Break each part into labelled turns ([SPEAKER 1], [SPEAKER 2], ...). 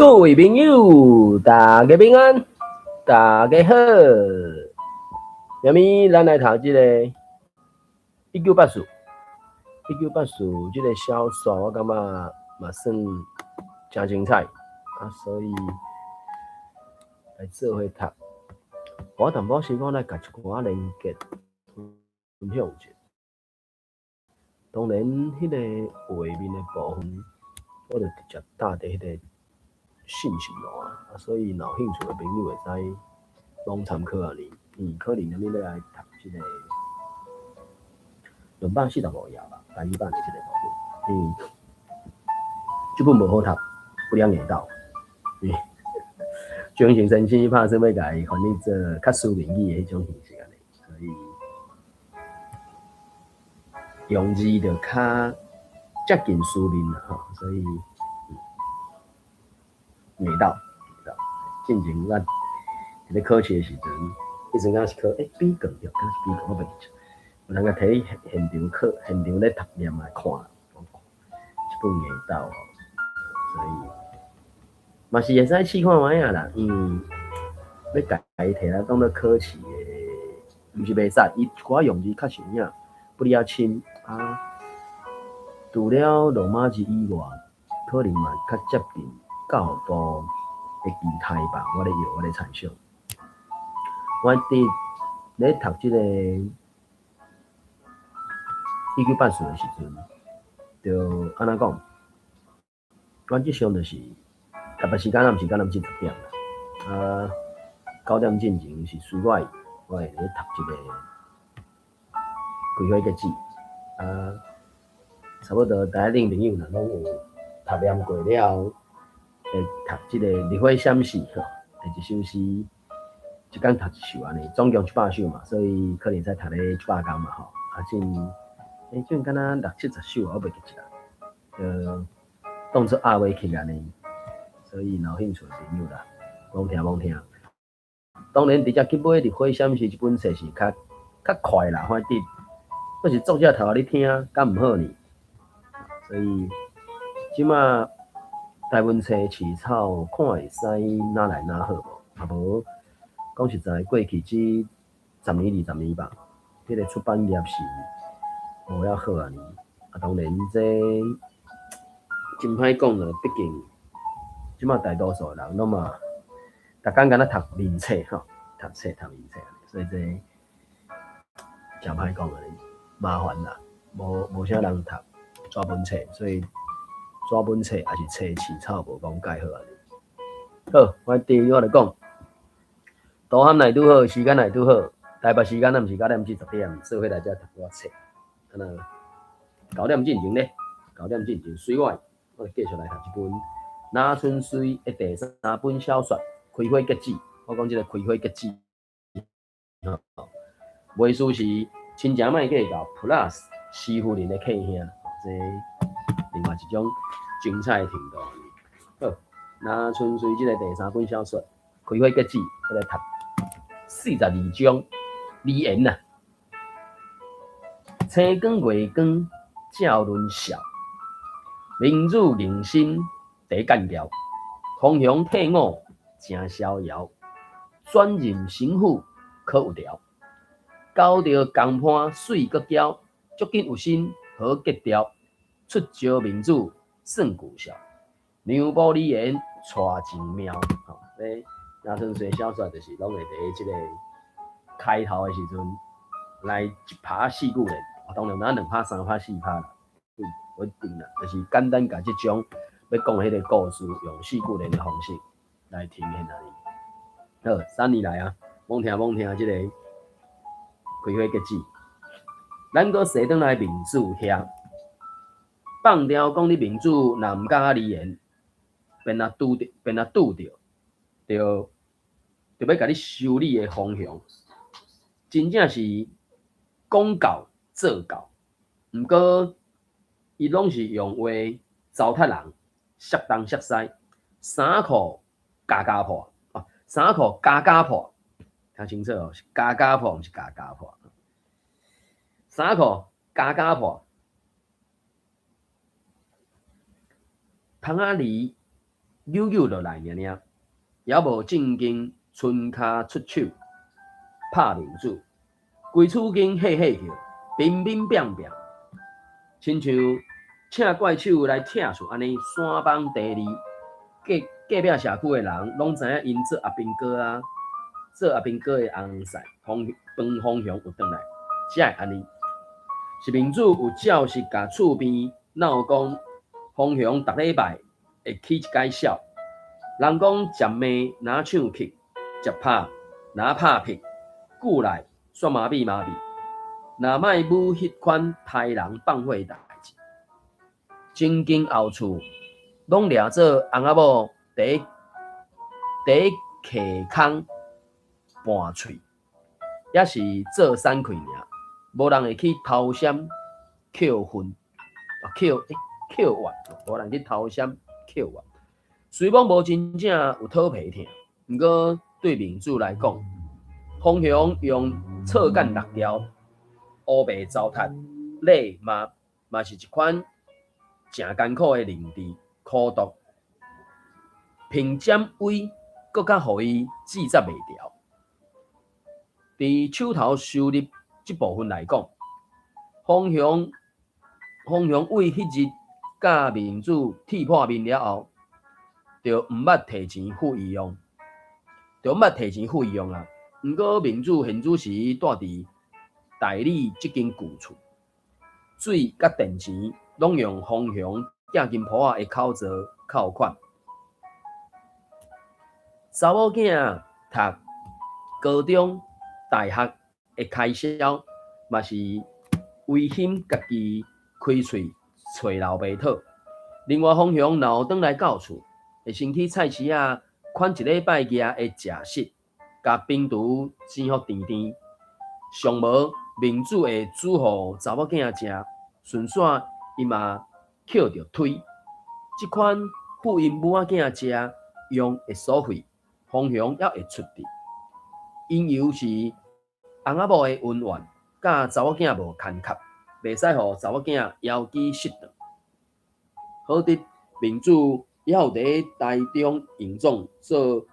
[SPEAKER 1] 各位朋友，大家平安，大家好。下面咱來讀這个一九八四這个小說，我感覺嘛算誠精彩啊，所以來做伙讀。我淡薄時講來共一寡連結分享一下。當然，彼个畫面的部分，我就直接貼佇彼个信息欄啊，所以若有興趣的朋友會使攏參考按呢。可能啥物欲來讀這个245頁吧，台語版的這个部分。這本無好讀，不良會道。張先生拍算欲共伊翻譯做較書面語的彼種形式按呢，所以用字就較接近書面啦吼，所以會道，會道。進前咱佇咧考試的時陣，彼陣敢是考筆卷對，敢是筆卷，我袂記得。有人共提去現場考，現場咧讀念來看，這本會道吼，所以嘛是會使試看覓仔啦，欲共伊提來當做考試的，毋是袂使，伊一寡用字確實有影不離仔深啊。除了羅馬字以外，可能嘛較接近教育部的期待吧，我咧臆，我咧猜想。我佇咧讀這个一九八四的時陣，就按怎講？原則上就是台北時間仔毋是九點進10點啦，啊，9點進前是隨我，我會咧讀這个開花結籽，啊，差不多大家恁朋友若攏有讀念過了後，會讀這个日火閃逝吼，第一首詩，一工讀一首按呢，總共100首嘛，所以可能會使讀咧100工嘛吼，啊進，這敢若六七十首啊，我袂記得啦，當做鴨尾曲按呢，所以若有興趣的朋友啦，罔聽罔聽。當然，直接去買《日火閃逝》這本冊是較較快啦，反正閣是作者讀予你聽，敢毋好呢？所以這馬台文冊市草看會使哪來哪好無？啊無講實在，過去這10年20年吧，彼个出版業是無遐好按呢。啊，當然這真歹講啦，畢竟這馬大多數的人攏嘛，逐工敢若讀面冊吼，讀冊讀面冊，所以這誠歹講按呢，麻煩啦，無無啥人讀紙本冊，所以紙本冊抑是冊市草無講蓋好按呢。好，我第二我來講，圖函來拄好，時間來拄好，台北時間仔毋是9點至10點，做伙來遮讀我冊。啊若九點進前咧，九點進前隨我，我就繼續來讀這本林春水的第三本小說《開花結籽》。我講這个開花結籽，吼，袂輸是親情莫計較 Plus 師夫人的契兄，這另外一種精彩的程度。好，林春水這个第三本小說《開花結籽》，我來讀42章離言啊。星光月光照阮笑，民主人心第干掉，風雄退伍誠逍遙，轉任神父可有調，交著共伴媠閣嬌，足緊有心好格調，出招民主算舊數，娘婆李言娶真妙。吼，這林春水小說就是攏會佇這个開頭的時陣來一拍四句咧，當然有兩拍、三拍、四拍啦，無一定啦，就是簡單共這種欲講的彼个故事，用四句聯的方式來呈現按呢。好，三年來啊，罔聽罔聽這个開花結籽，咱閣踅轉來面子遐，放掉講你面子若毋佮我離言，便若拄著，便若拄著，就就欲共你修理的方向，真正是講到做到。毋過伊攏是用話糟蹋人，摔東摔西，衫褲咬咬破，哦，衫褲咬咬破，聽清楚哦，是咬咬破，毋是咬咬破。衫褲咬咬破，窗仔離扭扭落來爾爾，猶無正經伸跤出手拍明子，規厝間嚇嚇叫，乒乒乓乓，親像請怪手來拆厝按呢，山崩地裂。隔隔壁社區的人攏知影𪜶做阿兵哥啊，做阿兵哥的翁婿方方方雄有轉來，才會按呢。是明子有照實共厝邊鬧講，方雄逐禮拜會起一擺痟。人講食糜若唱曲，食拍若拍屁，久來煞麻痹麻痹。若莫舞彼款刣人放火的代誌，整間後厝攏掠做翁仔某佇佇溪空盤喙，抑是做散氣爾，無人會去偷閃扣分，啊扣欸扣怨，無人去偷閃扣怨。雖罔無真正有討皮疼，毋過對明子來講，方雄用錯間六條烏白糟蹋禮嘛嘛是一款誠艱苦的認知苦毒，憑占威閣較予伊制裁袂牢。佇手頭收入這部分來講，方雄方雄為彼日佮明子鐵破面了後，就毋捌提錢付伊用，就毋捌提錢付伊用啊。毋過明子現此時蹛佇大理這間舊厝，水佮電錢攏用方雄寄金鋪仔的口座扣款。查某囝讀高中、大學的開銷，嘛是違心家己開喙揣老爸討。另外，方雄若有轉來到厝，會先去菜市仔款一禮拜額的食食，共冰櫥煎予甜甜。上無明子會煮予查某囝食，順紲伊嘛抾著推。這款付𪜶母仔囝食用的所費，方雄猶會出佇。因由是翁仔某的恩怨，佮查某囝無牽合，袂使予查某囝枵飢失頓。好佇明子猶有佇台中榮總做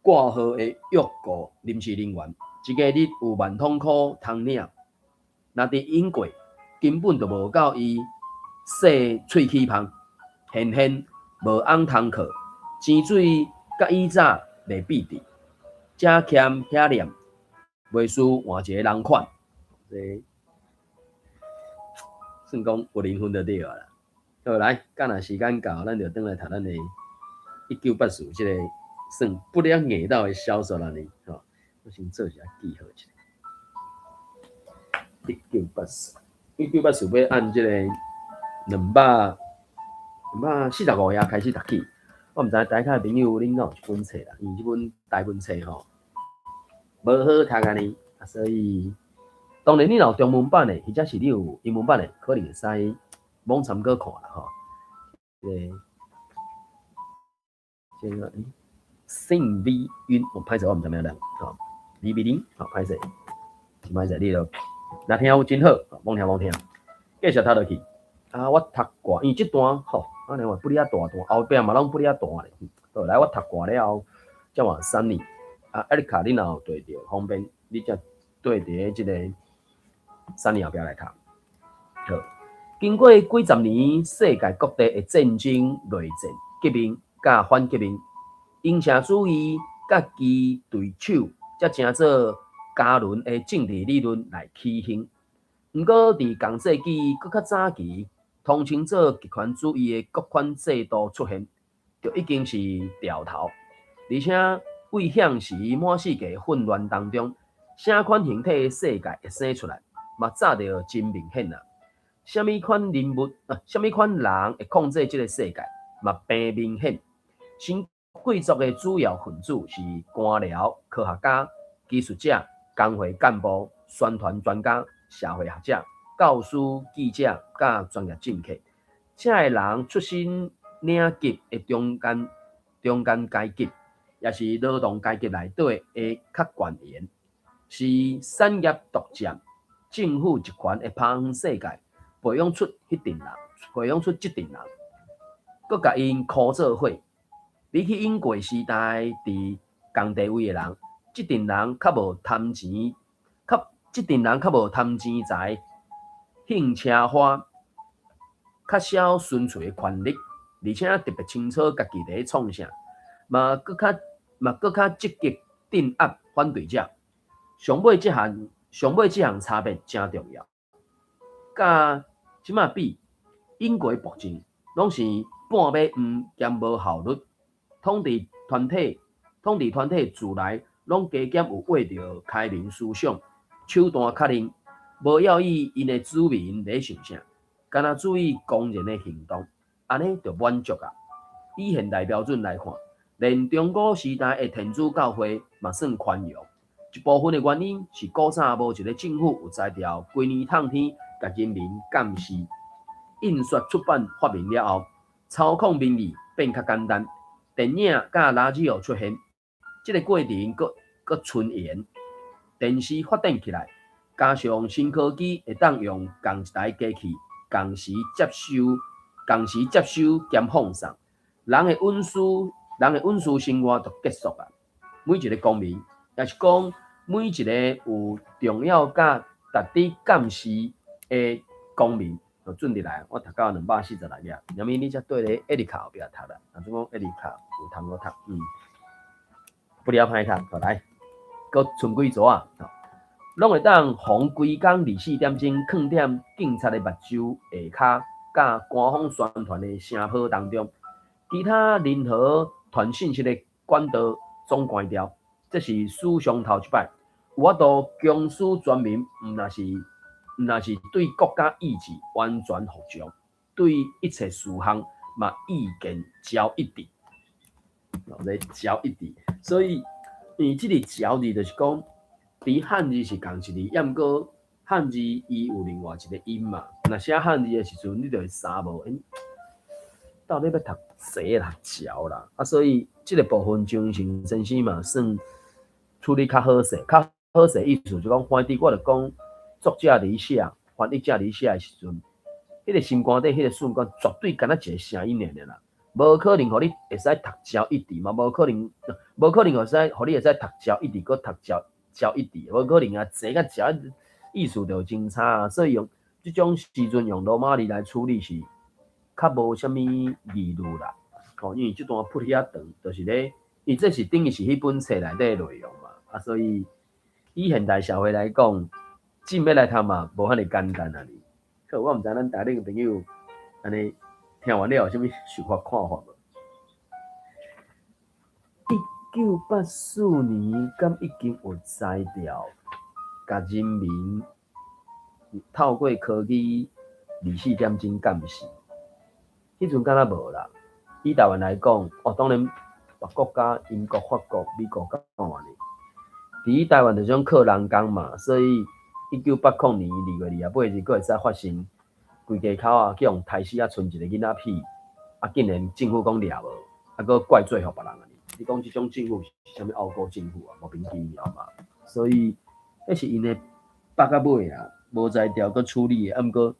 [SPEAKER 1] 掛號的約僱臨時人員，一個月有萬通箍通領。若佇英國，根本就無夠伊洗喙齒芳，現現無翁通靠，錢水佮以早袂比佇，遮儉遐儉，袂輸換一個人款。這算講有靈魂就對啊啦。好，來，敢若時間到，咱就轉來讀咱的一九八四這個算不了硬道的小說啦呢。吼，我先做一下記號一下。一九八四，一九八四欲按這個245頁開始讀起。我毋知台下的朋友恁敢有這本冊啦，因為這本台文冊吼無好讀按呢，啊，所以當然你若有中文版的，或者是你有英文版的，可能會使罔參考看啦吼。這個這個姓李雲，我歹勢我毋知影念吼，李美玲，好歹勢，真歹勢你著若聽有真好，罔聽罔聽，繼續讀落去。啊，我讀過，因為這段吼，按呢話不哩仔大段，後壁嘛攏不哩仔大咧。好，來我讀過了後，才換三年。啊，艾麗卡，你若有綴著方便，你才綴佇這個三年後壁來讀。好，經過幾十年世界各地的戰爭、內戰、革命佮反革命，英雄主義佮其對手，才成做加侖的政治理論來起興。毋過，佇仝世紀閣較早期，通稱做極權主義的各款制度出現，就已經是潮頭。而且，為現時滿世界混亂當中，啥款形體的世界會生出來，嘛早就真明顯啦。啥物款人物啊，啥物款人會控制這個世界，嘛平明顯。新貴族的主要分子是官僚、科學家、技術者、工會幹部、宣傳專家、社會學者、教師、記者、佮專業政客。這个人出身領級的中間中間階級，也是勞動階級內底的較懸員，是產業獨佔、政府集權的拍遠世界，培養出彼陣人，培養出這陣人，閣共𪜶箍做伙，比起英國時代佇仝地位的人，這陣人較無貪錢，較這陣人較無貪錢財、興奢華，較少純粹的權力，而且特別清楚家己佇咧創啥，嘛閣較嘛閣較積極鎮壓反對者。上尾這項差別誠重要。佮這馬比，英國暴政攏是半尾黃兼無效率，統治團體自來攏加減有畫著開明思想，手段確認，無要意𪜶的子民咧想啥，干焦注意公然的行動，按呢就滿足矣。以現代標準來看，連中古時代的天主教會嘛算寬容。一部分的原因是古早無一个政府有才調，規年透天共人民監視。印刷出版發明了後，操控民意變較簡單。電影佮拉吉奧出現，這个過程閣閣伸延。電視發展起來，加上新科技會當用仝一台機器仝時接收、仝時接收兼放送，人的隱私生活就結束矣。每一个公民，抑是講每一个有重要佮值得監視的公民，就準入來。我讀到246頁，啥物？你才綴咧艾麗卡後壁讀啦。若總講艾麗卡有通好讀，不了歹讀，好來，閣賰幾組仔，攏會當予規工24點鐘囥踮警察的目睭下跤，佮官方宣傳的聲波當中，其他任何傳訊息的管道總關掉。這是史上頭一擺，有法度強使全民，毋若是對國家意志完全服從，對一切事項嘛意見交一致，咧交一致。所以，伊這个交字就是講，佇漢字是仝一字，毋過漢字伊有另外一个音嘛。若寫漢字的時陣，你就會三無，到底欲讀齊啦、嚼啦，啊，所以這个部分張成先生嘛算處理較好勢，較好勢意思就講，反正我就講作者佇寫、翻譯者佇寫的時陣，彼个心肝底彼个瞬間，絕對敢若一个聲音爾爾啦，無可能予你會使讀焦一致嘛，無可能予你會使讀焦一致，閣讀焦焦一致，無可能啊，齊佮焦意思就真差啊，所以用這種時陣用羅馬字來處理是較無啥物疑慮啦，吼，因為這段鋪遐長，就是咧，伊這是等於是彼本冊內底的內容嘛，啊，所以以現代社會來講，真欲來讀嘛，無遐爾簡單啊！好，我毋知咱台頂的朋友按呢聽完了有啥物想法看法無？1984年，敢已經有才調，共人民透過科技24點鐘監視？彼陣敢若無啦。以台灣來講，哦，當然別國家，英國、法國、美國敢有按呢。佇台灣就是靠人工嘛，所以1980年2月28日，閣會使發生規家口仔去予刣死啊，賰一個囡仔屁，啊，竟然政府講掠無，啊，閣怪罪予別人按呢。你講這種政府是啥物惡搞政府啊？莫名其妙嘛。所以，彼是𪜶的腹到尾啊，無才調閣處理的，啊，毋過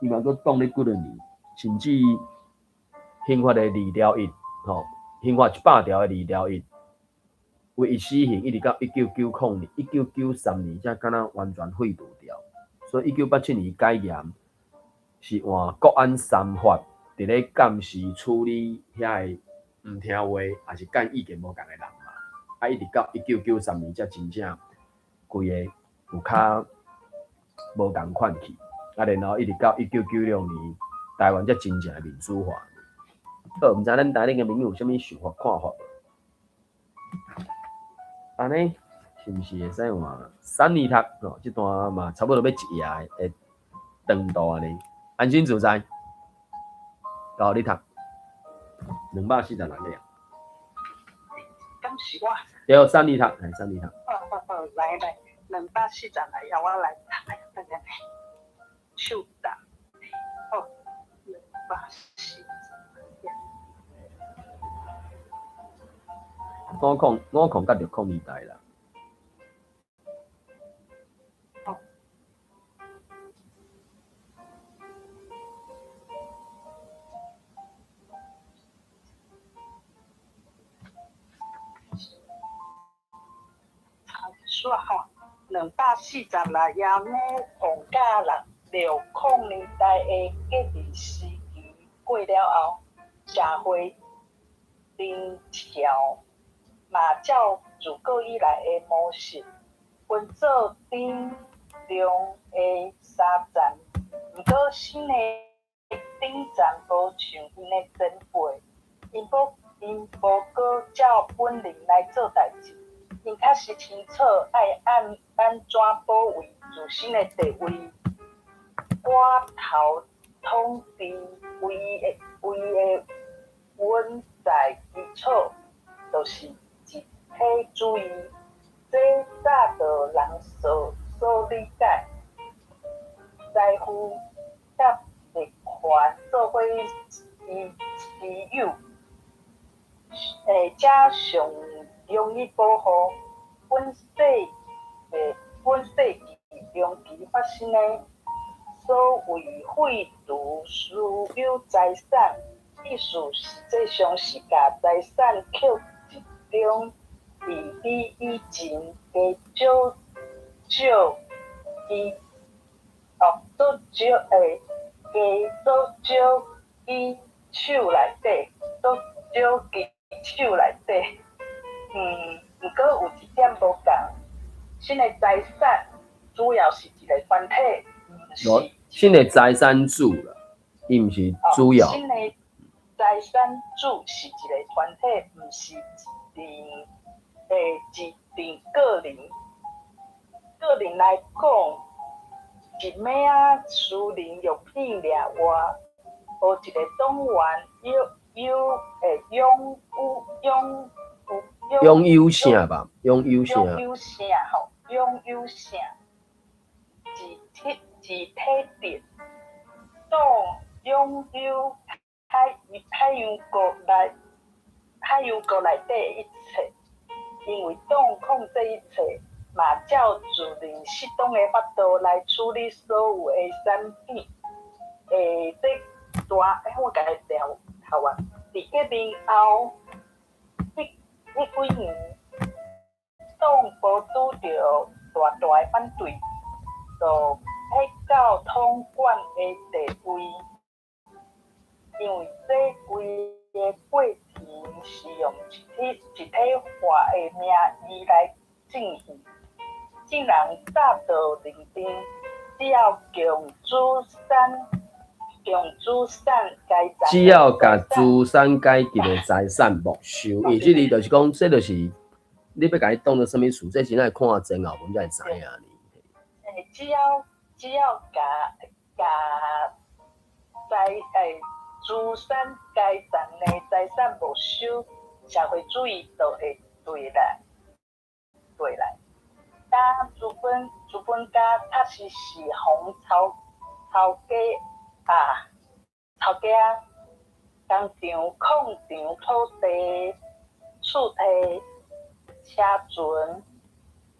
[SPEAKER 1] 伊嘛閣擋咧幾落年，甚至刑法的二條一，吼，刑法100條的二條一，唯一死刑一直到1990年、1993年才敢若完全廢除掉。所以1987年解嚴是換國安三法，佇咧監視處理遐个毋聽話，抑是佮意見無仝的人嘛。啊，一直到1993年才真正規个有較無仝款去。啊，然後一直到1996年，台灣才真正的民主化。好，毋知咱台頂的朋友有啥物想法看法無？按呢，是毋是會使換三年讀？哦，這段嘛差不多欲一頁的長度按呢，安心自在，交你讀，246頁。
[SPEAKER 2] 敢是我？
[SPEAKER 1] 對，三年讀，係三年讀。
[SPEAKER 2] 好好好，來來，246頁，我來讀，等下手動。好，246頁。
[SPEAKER 1] 五空佮六空年代啦。
[SPEAKER 2] 好。續吼，246頁五空甲六六空年代的革命時期過了後，社會人潮嘛照自古以來的模式，分做頂中下三層。毋過新的頂層無像𪜶的前輩，𪜶無閣照本領來做代誌，𪜶確實清楚愛按怎保衛自身的地位。寡頭統治位的穩在基礎，就是集體主義。這早就人所理解，財富佮特權做伙伊持有，才上容易保護。本世紀中期發生的所謂廢除私有財產，意思實際上是共財產扣集中佇比以前加少少機哦，做少加做少機手內底，做少機手內底。毋過有一點無仝，新的財產主要是一個團體，毋是
[SPEAKER 1] 新的財產主啦，伊毋是主要。
[SPEAKER 2] 新的財產主是一個團體，毋是一陣一陣個人。個人來講，一暝仔私人藥品掠外，予一個黨員擁擁有擁
[SPEAKER 1] 有擁有啥吧？擁有啥？
[SPEAKER 2] 擁有啥吼？擁有啥？自體黨擁有海洋國內底一切，因為黨控制一切，嘛照自認適當的法度來處理所有的產品。這大我共伊調頭啊！佇革命後，彼幾年，黨無拄著大大的反對，就彼到統管的地位。因為這規个過程是用集體化的名義來進行，眾人早就認定，只要共資產階層，
[SPEAKER 1] 只要共資產階級的財產沒收，因為這裡就是講，這就是你欲共伊當做啥物事，這真愛看前後文才會知影呢。
[SPEAKER 2] 只要共資產階層的財產沒收，社會主義就會對來。當資本家確實是予頭家啊，工廠、礦場、土地、厝地、車船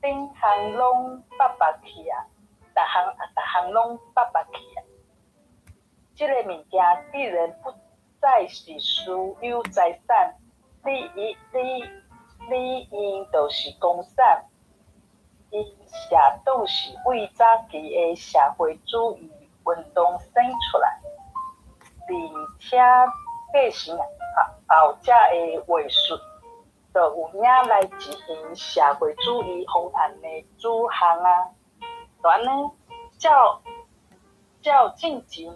[SPEAKER 2] 頂項攏捌捌去啊，逐項攏捌捌去啊。這个物件既然不再是私有財產，理應就是公產。𪜶社黨是為早期的社會主義運動生出來，而且繼承後者的話術，就有影來執行社會主義方案的主項啊。就按呢，照進前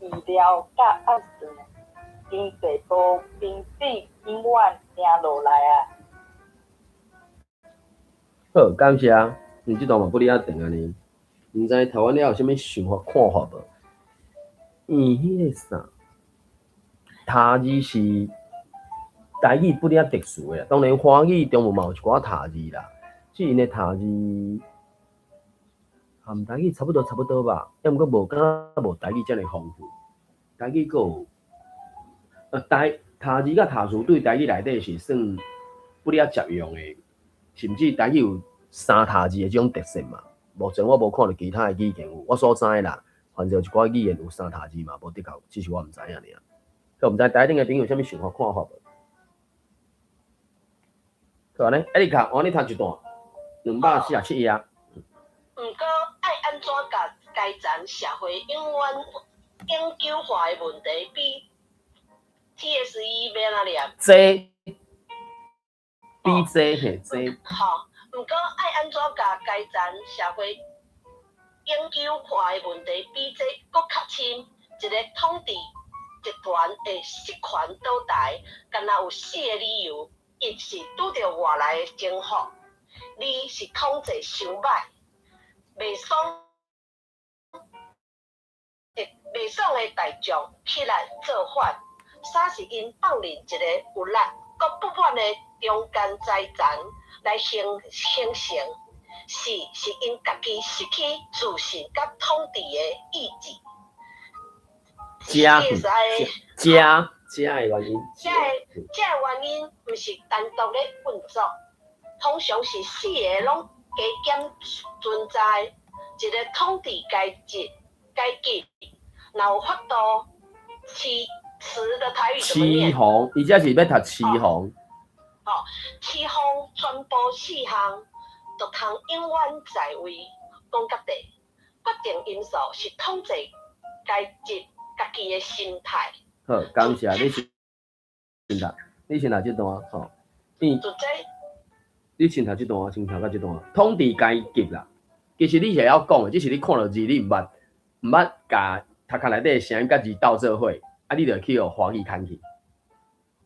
[SPEAKER 2] 預料佮暗算，經濟無平等永遠定落來啊。
[SPEAKER 1] 好，感謝。你這段嘛不哩較長按呢，毋知讀完了有啥物想法看法無？彼个啥，讀字是台語不哩較特殊的啦。當然華語中文嘛有一寡讀字啦，只𪜶的讀字含台語差不多吧，抑毋過無敢若無台語遮爾豐富。台語閣有，讀字佮讀詞對台語內底是算不哩較捷用的，甚至台語有三讀字的這種特色嘛。目前我無看著其他的語言有，我所知啦，反正有一寡語言有三讀字嘛，無的確，只是我毋知影爾。閣毋知台頂的朋友有啥物想法看法無？好按呢，艾麗卡，換你讀一段。247頁。
[SPEAKER 3] 毋過愛按怎共階層社會永遠永久化的問題，比 TSE 欲按怎念？
[SPEAKER 1] 這比這嘿這。
[SPEAKER 3] 吼，毋過愛按怎共階層社會永久化的問題，比這閣較深？一個統治集團的失權倒台，干焦有四个理由：一是拄著外來的征服；二是統治傷䆀，袂爽的大眾起來造反；三是𪜶放任一个有力閣不滿的中間階層來形成；四是𪜶家己失去自信佮統治的意志。
[SPEAKER 1] 遮遮遮的原因，
[SPEAKER 3] 這个原因毋是單獨咧運作，通常是四个攏加減存在。一个統治階級，若有法度飼飼的台語怎麼念？
[SPEAKER 1] 飼防，伊這是欲讀飼防。
[SPEAKER 3] 吼，飼防全部四項，就通永遠在位。講到底，決定因素是統治階級家己的心態。
[SPEAKER 1] 好，感謝你先讀，你先讀這段吼。你先讀這段，先讀到這段。統治階級啦，其實你是會曉講的，只是你看著字，你毋捌共讀冊內底的聲音佮字鬥做伙，啊，你就去予華語牽去。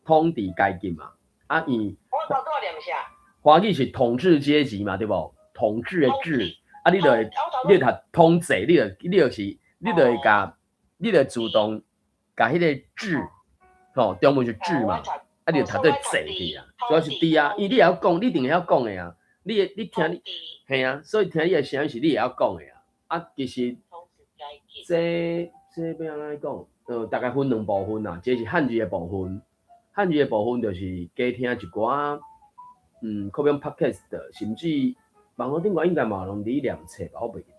[SPEAKER 1] 統治階級嘛，啊，伊
[SPEAKER 3] 我頭拄仔念啥？
[SPEAKER 1] 華語是統治階級嘛，對無？統治的治，啊，你就會，你就讀統治，你就會共，你就自動共彼个治，吼，中文是治嘛，啊，你就讀做制去啊，主要是對啊，因為你會曉講，你一定會曉講的啊，你聽你，嘿啊，所以聽你的聲音是你會曉講的啊，啊，其實這欲按怎講？大概分兩部分啦，一個是漢字的部分，漢字的部分就是加聽一寡，可能 podcast，甚至網路頂懸應該嘛攏佇念冊吧，我袂記得。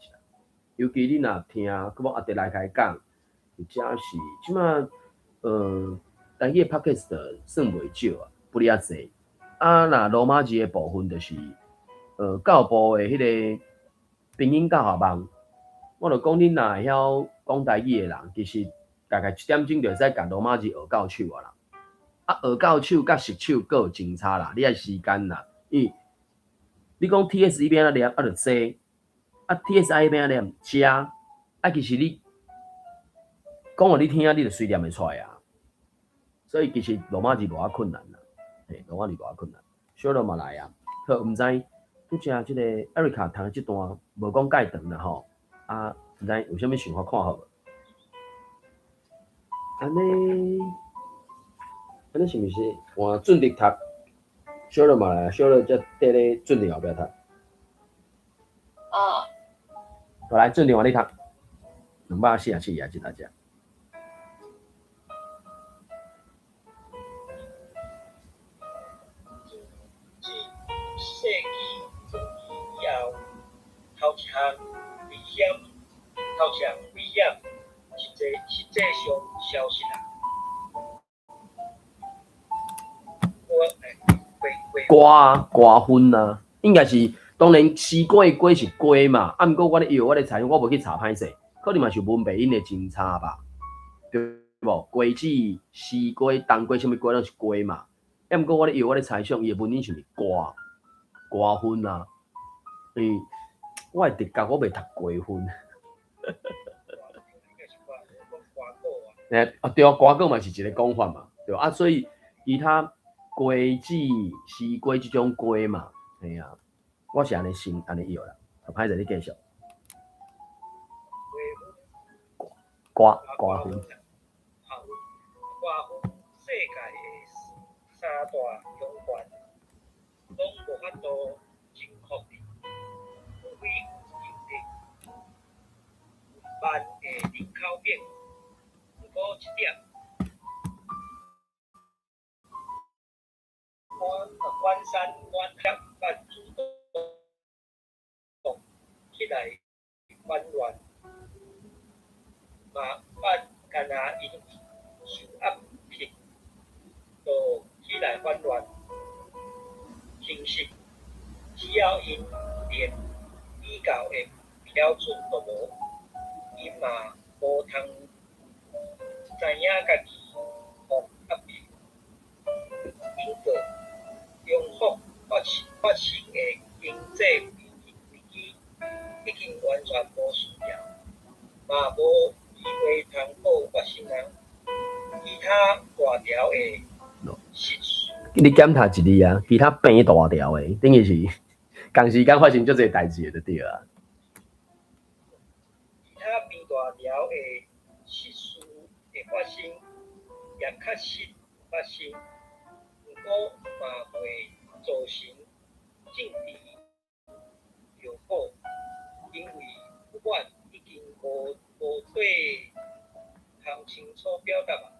[SPEAKER 1] 尤其你若聽，閣無阿弟來開講，或者是這馬，台語的 podcast 算袂少啊，不哩遐濟。啊，若羅馬字的部分就是，教育部的彼个拼音教學網，我就講恁若會曉講台語的人，其實大概一點鐘就會使共羅馬字學到手啊啦。啊，學到手佮熟手閣有真差啦，你愛時間啦。因為你講 TSE 欲按怎念，啊，就這，啊 TSI 欲按怎念，遮，啊，其實你講予你聽，你就隨念會出來啊。所以其實羅馬字無遐困難啦，嘿，羅馬字無遐困難。小羅嘛來啊，好，毋知拄才這個 Erica 讀的這段無講介長啦吼，啊，毋知有啥物想法看法無？按呢，按呢是毋是換準直讀？小羅嘛來啊，小羅才綴咧準直後壁讀。
[SPEAKER 2] 哦。
[SPEAKER 1] 好來，準直換你讀。247頁，這大只。
[SPEAKER 4] 世紀中期以後，頭一項危險，頭一項危險，實際上消失啦。
[SPEAKER 1] 瓜瓜分啊，應該是當然西瓜的瓜是瓜嘛，啊，毋過我咧藥我咧猜，我無去查歹勢，可能嘛是文白音的真差吧，對無？瓜子、西瓜、冬瓜，啥物瓜攏是瓜嘛，啊，毋過我咧藥我咧猜想，伊的文音是毋是瓜瓜分啊？因為我的直覺我袂讀瓜分。啊對啊，瓜果嘛是一個講法嘛，對啊，所以其他瓜子、西瓜這種瓜嘛，嘿啊，我是按呢想，按呢藥啦，歹勢你繼續。瓜瓜分。
[SPEAKER 4] 瓜分世界的三大強權，攏無法度真確定，除非有能力萬的人口變化。毋過這點，關山關峽捌主動起來反亂，嘛捌干焦因受壓迫，就起來反亂。其實，只要𪜶 較的標準都無，𪜶嘛無通知影家己予壓迫。英國中國發生的經濟危機已經完全無需要，嘛無機會通閣發生啊！其他大條的實事，
[SPEAKER 1] 你檢查一字啊，其他變大條的，等於是仝時間發生足濟代誌的就對啊。
[SPEAKER 4] 其他變大條的實事會發生，也確實發生，毋過嘛袂造成政治後果，因為不滿已經無對通清楚表達啊。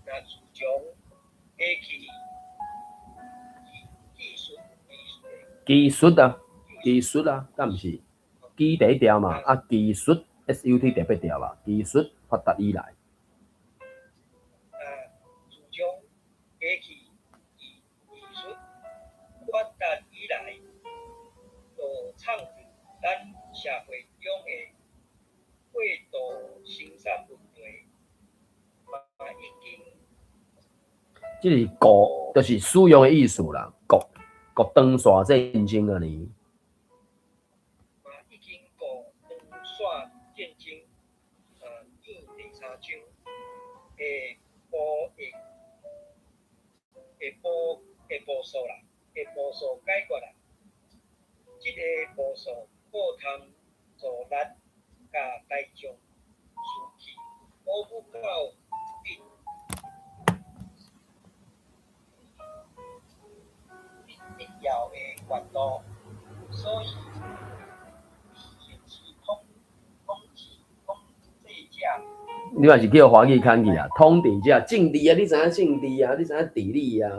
[SPEAKER 4] 若自從過去技術
[SPEAKER 1] 技術啊，技術啊，敢毋是？技第一條嘛，啊技術 SUT 特別條啊，技術發達以來。
[SPEAKER 4] 啊，自從過去技術發達以來，就創致咱社會中的過度生產問題，嘛已經。
[SPEAKER 1] 這是國，就是使用的意思啦，國國長線戰爭按呢。
[SPEAKER 4] 嘛已經過長線戰爭，啊，變第三章的步的的步的步數啦，的步數解決啦。這个步數閣通助力共大眾士氣鼓舞到必要的程度，所以現時統治者，
[SPEAKER 1] 你嘛是叫華語牽去啊？統治者政治啊，你知影政治啊？你知影地理啊？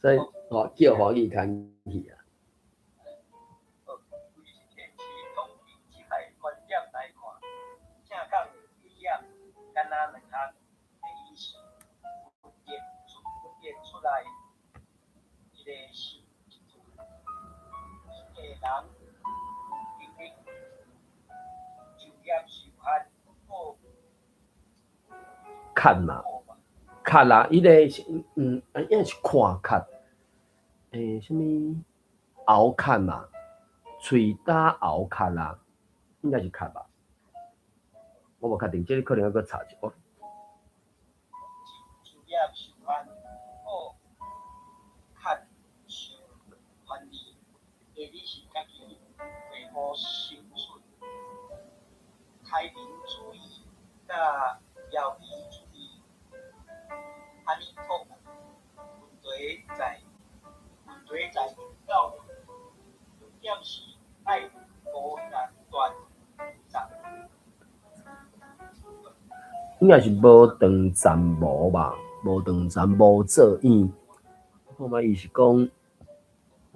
[SPEAKER 1] 所以哦，叫華語牽去啊。
[SPEAKER 4] 現時統治者的觀點來看，正港的危險敢若兩項的意思，分裂出來，一个是一个人有能力就業受限，
[SPEAKER 1] 看嘛，看啦，伊个是啊，應該是看較，啥物喉咳嘛，喙焦喉咳啊，應該是咳吧，我無確定，這个可能猶閣查一下。
[SPEAKER 4] 就業受限，閣較受權利，第二是家己袂無生出開明主義佮遙離主義，按呢講問題在教育，重點是愛無斷斷。
[SPEAKER 1] 應該是無斷層無吧，無斷層無做影。看覓伊是講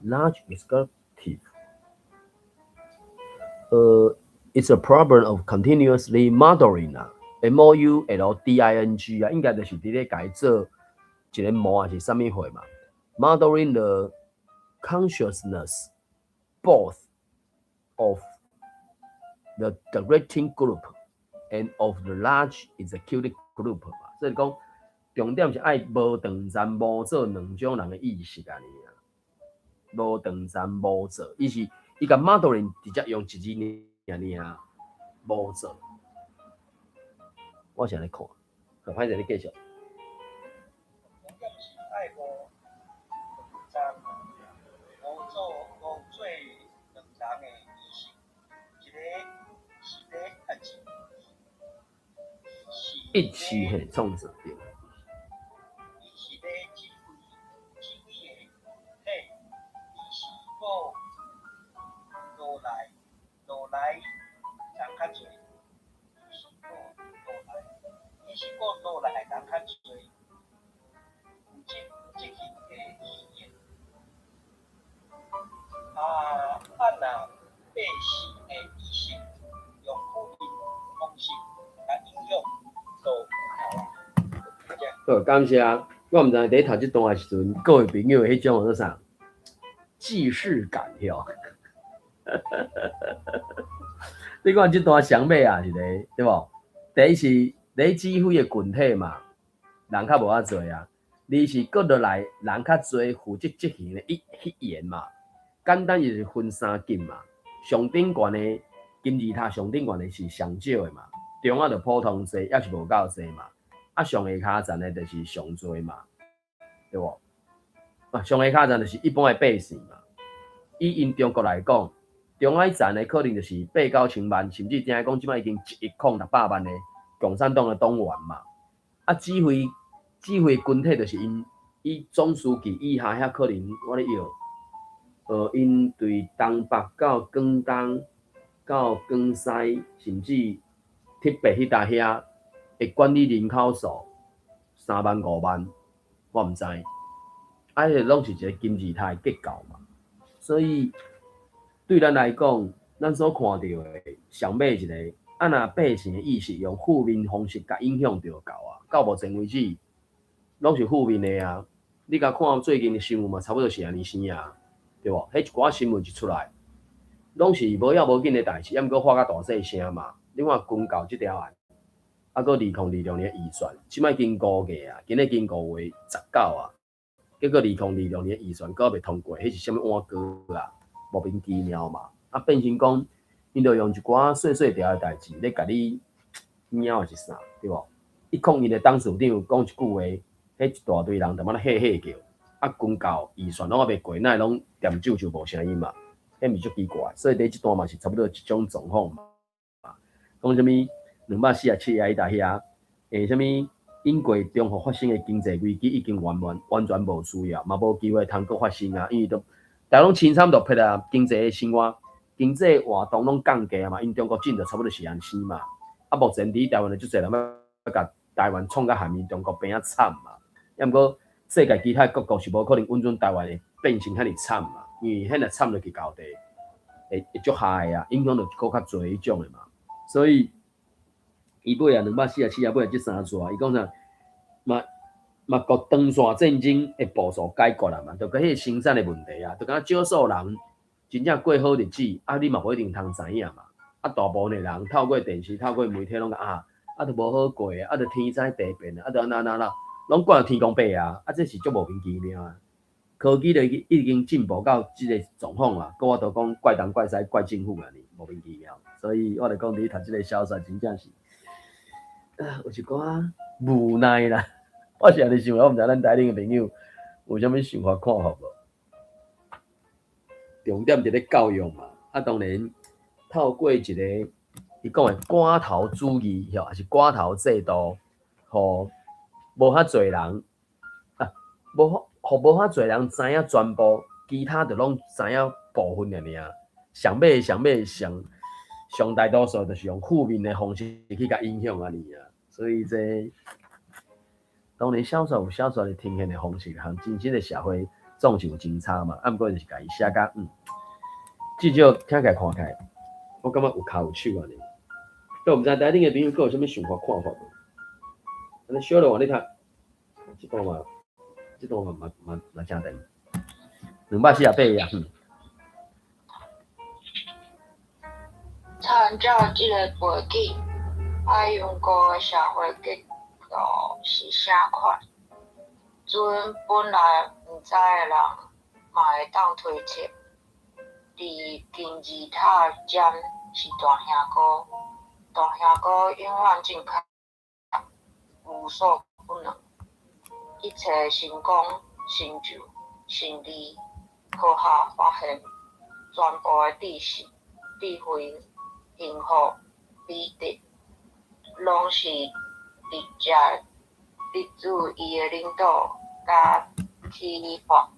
[SPEAKER 1] large executive，it's a problem of continuously modeling 啊，MOULDING 啊，應該就是佇咧共伊做一个模還是啥物貨嘛？Modeling the consciousness both of the directing group and of the large executive group 嘛，所以講重點是愛無斷層無做兩種人的意識按呢啊，無斷層無做，伊是伊共 modeling 直接用一字爾爾，無做。我是按呢看，好，歹勢你繼續。
[SPEAKER 4] 重點是愛無斷層無做兩人的意識，一個是咧啊一
[SPEAKER 1] 一起嘿創造對。
[SPEAKER 4] 伊是咧指揮的群體，伊是閣落來人較濟，伊是閣落來人較濟，有責任的意願。啊，若百姓的意識用負面方式來影響，就有效啊。
[SPEAKER 1] 好，感謝。我毋知佇咧讀這段的時陣，各位朋友彼種叫做啥？記既視感哟。你看這段上尾啊，一個對無？第一是咧指揮的群體嘛，人較無遐濟啊；二是閣落來人較濟，負責執行的一員嘛。簡單就是分三級嘛。上頂懸的金字塔上頂懸的是上少的嘛，中仔就普通濟，抑是無夠濟嘛。啊，上下跤層的就是上濟嘛，對無？啊，上下跤層就是一般的百姓嘛。以𪜶中國來講，中仔層的可能就是八九千萬，甚至聽講這擺已經1億零600萬的共產黨的黨員嘛。啊，指揮群體就是𪜶以總書記以下遐可能我咧臆，𪜶對東北到廣東到廣西，甚至鐵白彼搭遐會管理人口數3萬5萬，我毋知。啊，彼個攏是一個金字塔的結構嘛。所以對咱來講，咱所看著的上尾一個，啊若百姓的意識用負面方式共影響著夠啊，到目前為止，攏是負面的啊。你共看最近的新聞嘛，差不多是按呢生啊，對無？彼一寡新聞一出來，攏是無要無緊的代誌，抑毋過喊甲大細聲嘛。你看軍購這條案，啊，閣2026年預算，這擺已經5月啊，今日已經5月19啊，結果2026年預算閣猶未通過，彼是啥物碗糕啊？莫名其妙嘛。啊，變成講，𪜶就用一寡細細條的代誌咧，共你貓是啥，對無？一講𪜶的董事長講一句話，彼一大堆人就按呢嘿嘿叫，啊，軍購預算攏猶未過，哪會攏恬啾啾無聲音嘛？彼毋是足奇怪？所以佇這段嘛是差不多這種狀況嘛。講啥物247億彼搭遐，啥物英國中國發生的經濟危機已經完完完全無需要，嘛無機會通閣發生啊！因為都逐家攏凊慘就撇啊，經濟的生活、經濟活動攏降低啊嘛，𪜶中國進就差不多是按呢嘛。啊，目前佇台灣的足濟人欲共台灣創甲和中國變仔慘嘛。抑毋過世界其他各國是無可能允准台灣會變成遐爾慘嘛，因為彼若慘落去到底會足害的啊，影響就閣較濟彼種的嘛。所以伊尾啊247啊尾啊這三逝，伊講啥？嘛嘛國長線戰爭的步數解決啦嘛，就佮彼個生產的問題啊，就敢若少數人真正過好日子，啊你嘛無一定通知影嘛。啊大部分的人透過電視、透過媒體攏講啊，啊就無好過，啊就天災地變啊，啊就按怎按怎，攏怪天公伯啊，啊這是足莫名其妙啊。科技就已經進步到這個狀況啊，閣我都講怪東怪西怪政府啊，莫名其妙。所以我就講你讀這個小說真正是，啊有一寡無奈啦。我是按呢想，我毋知咱台頂的朋友有啥物想法看法無？重點佇咧教育嘛，啊當然透過一個伊講的寡頭主義，吼，抑是寡頭制度，予無遐濟人啊，無予無遐濟人知影全部，其他就攏知影部分爾爾。上尾上尾上上大多數就是用負面的方式去共影響按呢啊，所以這當然小說有小說的呈現的方式，和真實的社會總是有真差嘛。啊，毋過就是共伊寫甲至少聽起來看起來，我感覺有跤有手按呢。都毋知台頂的朋友閣有啥物想法看法無？按呢小落你讀，這段嘛，這段嘛嘛嘛嘛誠長，248頁。
[SPEAKER 5] 參照這個背景，海洋國的社會結構是啥款？陣本來毋知的人嘛會當推測，佇金字塔尖是大兄哥，大兄哥永遠正確，無所不能，一切成功、成就、勝利、科學發現，全部的知識、智慧、幸福、美德，攏是直接得自伊的領導佮啟發。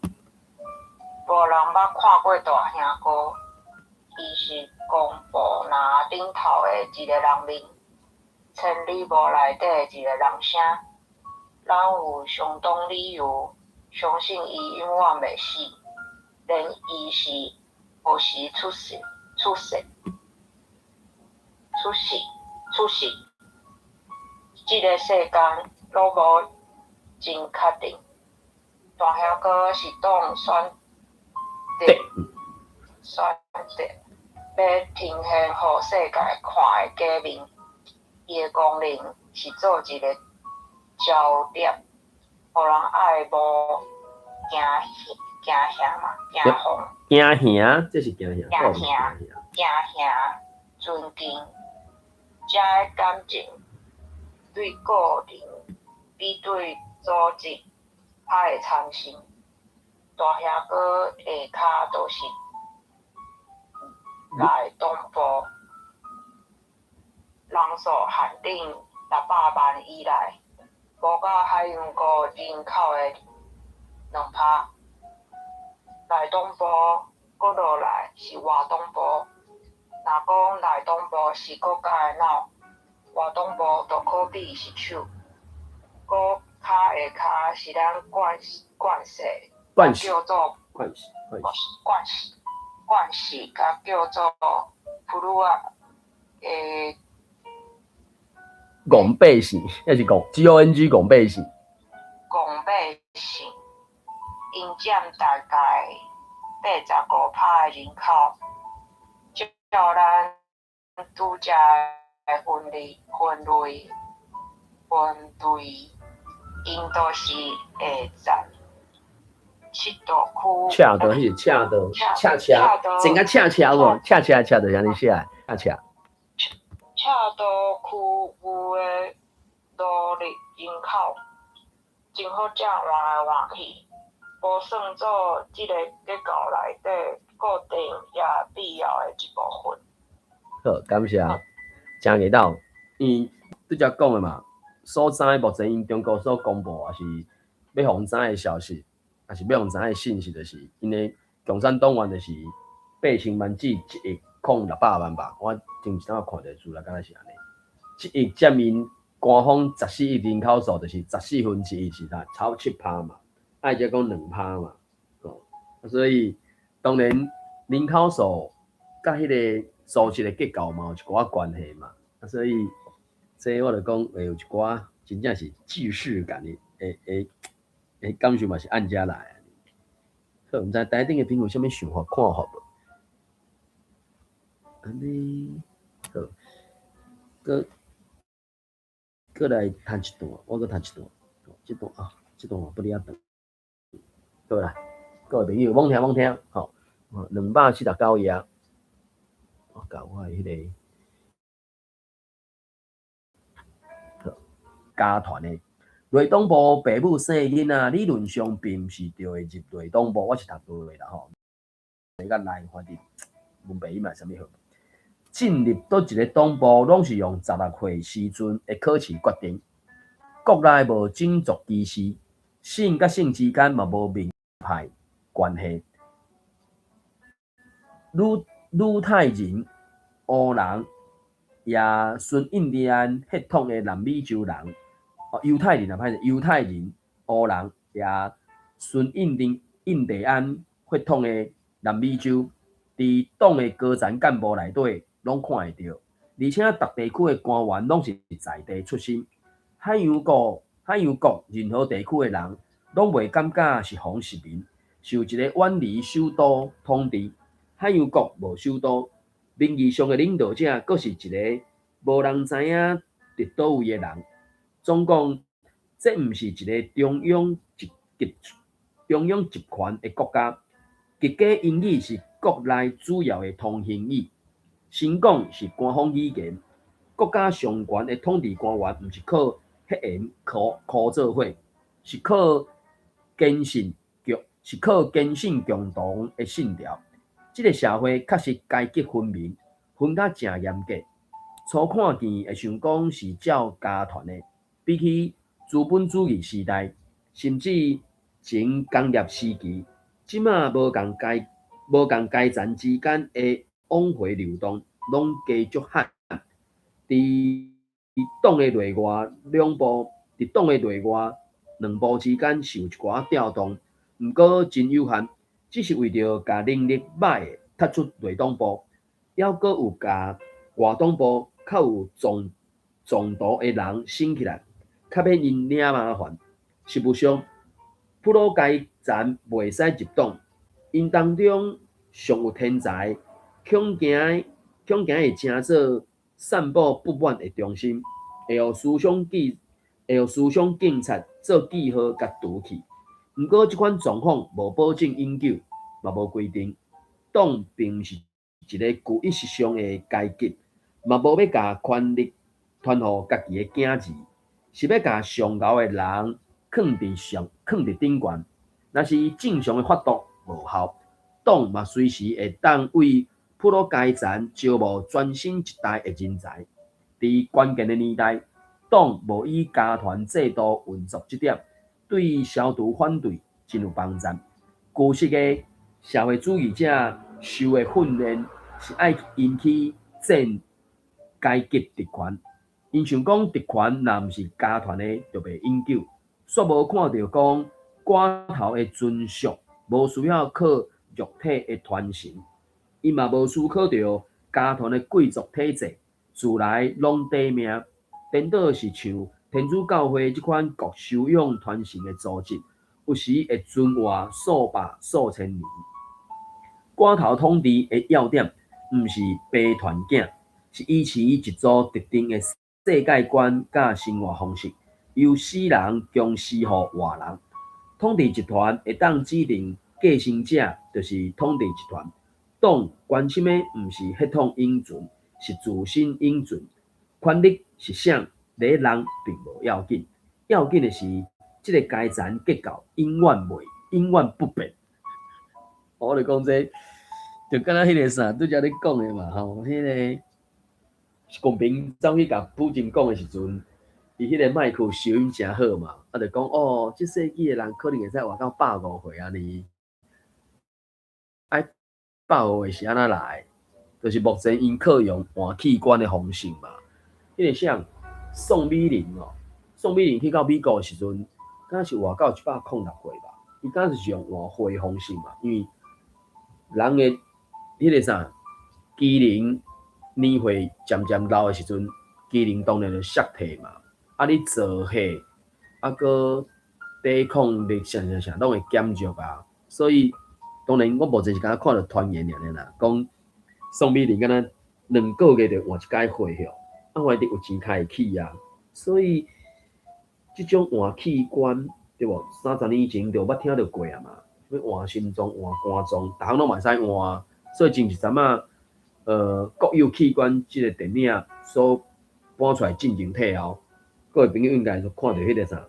[SPEAKER 5] 無人捌看過大兄哥，伊是公布林頂頭的一個人面，千里霧內底的一個人聲。咱有相當理由相信伊永遠袂死，連伊是何時出世、出世、出世、出世，這个世間攏無真確定。大兄哥是黨選擇選擇欲呈現予世界看的假面，伊的功能是做一个焦點，予人愛慕驚驚嚇嘛，驚惶。
[SPEAKER 1] 驚嚇，這是驚嚇。
[SPEAKER 5] 驚嚇，驚嚇，尊敬，這个感情對個人比對組織較會產生。大兄哥下跤就是內黨部人數限定600萬以內，無夠海洋國人口的2%。內黨部閣落來是外黨部。若講內黨部是國家的腦，外黨部就可比是手。閣跤下跤是咱慣慣勢，叫做
[SPEAKER 1] 慣勢
[SPEAKER 5] 慣勢慣勢，共叫做普魯仔的
[SPEAKER 1] 戇百姓，抑是戇 G O N G 戇百姓。
[SPEAKER 5] 戇百姓，𪜶佔大概85%的人口。照咱拄才的分類分類分類，𪜶都是會佔七度區。
[SPEAKER 1] 赤道，彼是赤道，赤赤，整個赤赤無？赤赤赤就是按呢寫的，赤赤。
[SPEAKER 5] 赤道區域的勞力人口，真好正換來換去，無算做這个結構內底固定也必要的一部分。
[SPEAKER 1] 好，感謝。誠會當，伊拄才講的嘛，所知目前𪜶中國所公布也是欲予知的消息，也是欲予知的信息，就是𪜶的共產黨員就是8000萬至1億0600萬吧。我前一冬看著資料，敢若是按呢。1億佔𪜶官方14億人口數，就是1/14是啥？超7%嘛，愛才講2%嘛，哦，所以當然人口數佮彼個組織的結構嘛有一寡關係嘛，啊，所以這我就講會有一寡真正是既視感的，會會會感受嘛是按遮來的。好，毋知台頂的朋友有啥物想法看法無？按呢好，閣閣來讀一段，我閣讀一段，這段啊，這段嘛不哩較長。好啦，各位朋友，罔聽罔聽，吼，249頁，我共我的彼个好家團的內黨部爸母生的囡仔，理論上並毋是著會入內黨部，我是讀對的啦吼。你較來，反正阮爸母嘛啥物好。進入佗一个黨部，攏是用16歲時陣的考試決定。國內無種族歧視，省佮省之間嘛無明派關係。魯魯泰人、烏人、也純印第安血統的南美洲人，哦，猶太人啊，歹勢，猶太人、烏人也純印第印第安血統的南美洲，佇黨的高層幹部內底攏看會著，而且逐地區的官員攏是在地出身。海洋國海洋國任何地區的人，攏袂感覺是予殖民，受一个遠離首都統治。海洋國無首都，名義上的領導者，閣是一个無人知影佇佗位的人。總講，這毋是一个中央集集中央集權的國家。極簡英語是國內主要的通行語，新講是官方語言。國家上懸的統治官員，毋是靠血緣箍箍做伙，是靠堅信強，是靠堅信共同的信條。這个社會確實階級分明，分甲誠嚴格。初看見會想講是照家傳的，比起資本主義時代，甚至前工業時期，這馬無仝階無仝階層之間的往回流動，攏加足罕。佇黨的內外兩部，佇黨的內外兩部之間是有一寡調動，毋過真有限，只是為著共能力䆀的踢出內黨部，猶閣有共外黨部較有撞撞圖的人升起來，較免𪜶領麻煩。實務上，普魯階層袂使入黨， 𪜶當中上有天才，恐驚會成做散布不滿的中心，會予思想警察做記號共除去。毋過，這款狀況無保證永久，嘛無規定。黨並毋是一个具意識上的階級，嘛無欲共權力傳予家己的囝兒，是欲共上𠢕的人囥佇頂懸。若是正常的法度無效，黨嘛隨時會當為普魯階層招募全新一代的人才。佇關鍵的年代，黨無以家團制度運作這點，對消除反對真有幫助。舊式的社會主義者受的訓練是愛引起戰階級特權，𪜶想講特權若毋是家團的，就袂永久。煞無看著講寡頭的尊屬無需要靠肉體的傳承，伊嘛無思考著家團的貴族體制自來攏短命，顛倒是像天主教會這款國收養傳承的組織，有時會存活數百數千年。寡頭統治的要點，毋是白傳囝，是維持一組特定的世界觀佮生活方式，由死人強施予活人。統治集團會當指定繼承者，就是統治集團。黨關心的毋是血統永存，是自身永存。權力是啥，佇人並無要緊，要緊的是這个階層結構永遠不變。我就講這，就敢若彼个啥，拄才咧講的嘛吼，彼个習近平走去共普京講的時陣，伊彼个麥克收音誠好嘛，啊，就講哦，這世紀的人可能會使活到150歲按呢。啊，150歲是按怎來？就是目前𪜶靠用換器官的方式嘛。彼个啥宋美齡哦，宋美齡去到美國的時陣，敢是活到106歲吧？伊敢是用換血方式嘛？因為人的彼个啥機能年歲漸漸老的時陣，機能當然就衰退嘛。啊，你造血，啊，閣抵抗力啥啥啥攏會減弱啊。所以當然我目前是敢若看著傳言爾爾啦，講宋美齡敢若2個月就換一擺血吼，啊，反正有錢開會起啊。所以這種換器官對無？30年前就捌聽著過啊嘛，欲換心臟、換肝臟，逐項攏嘛會使換。所以前一陣仔，國有器官這個電影所搬出來進前退後，各位朋友應該是看著彼個啥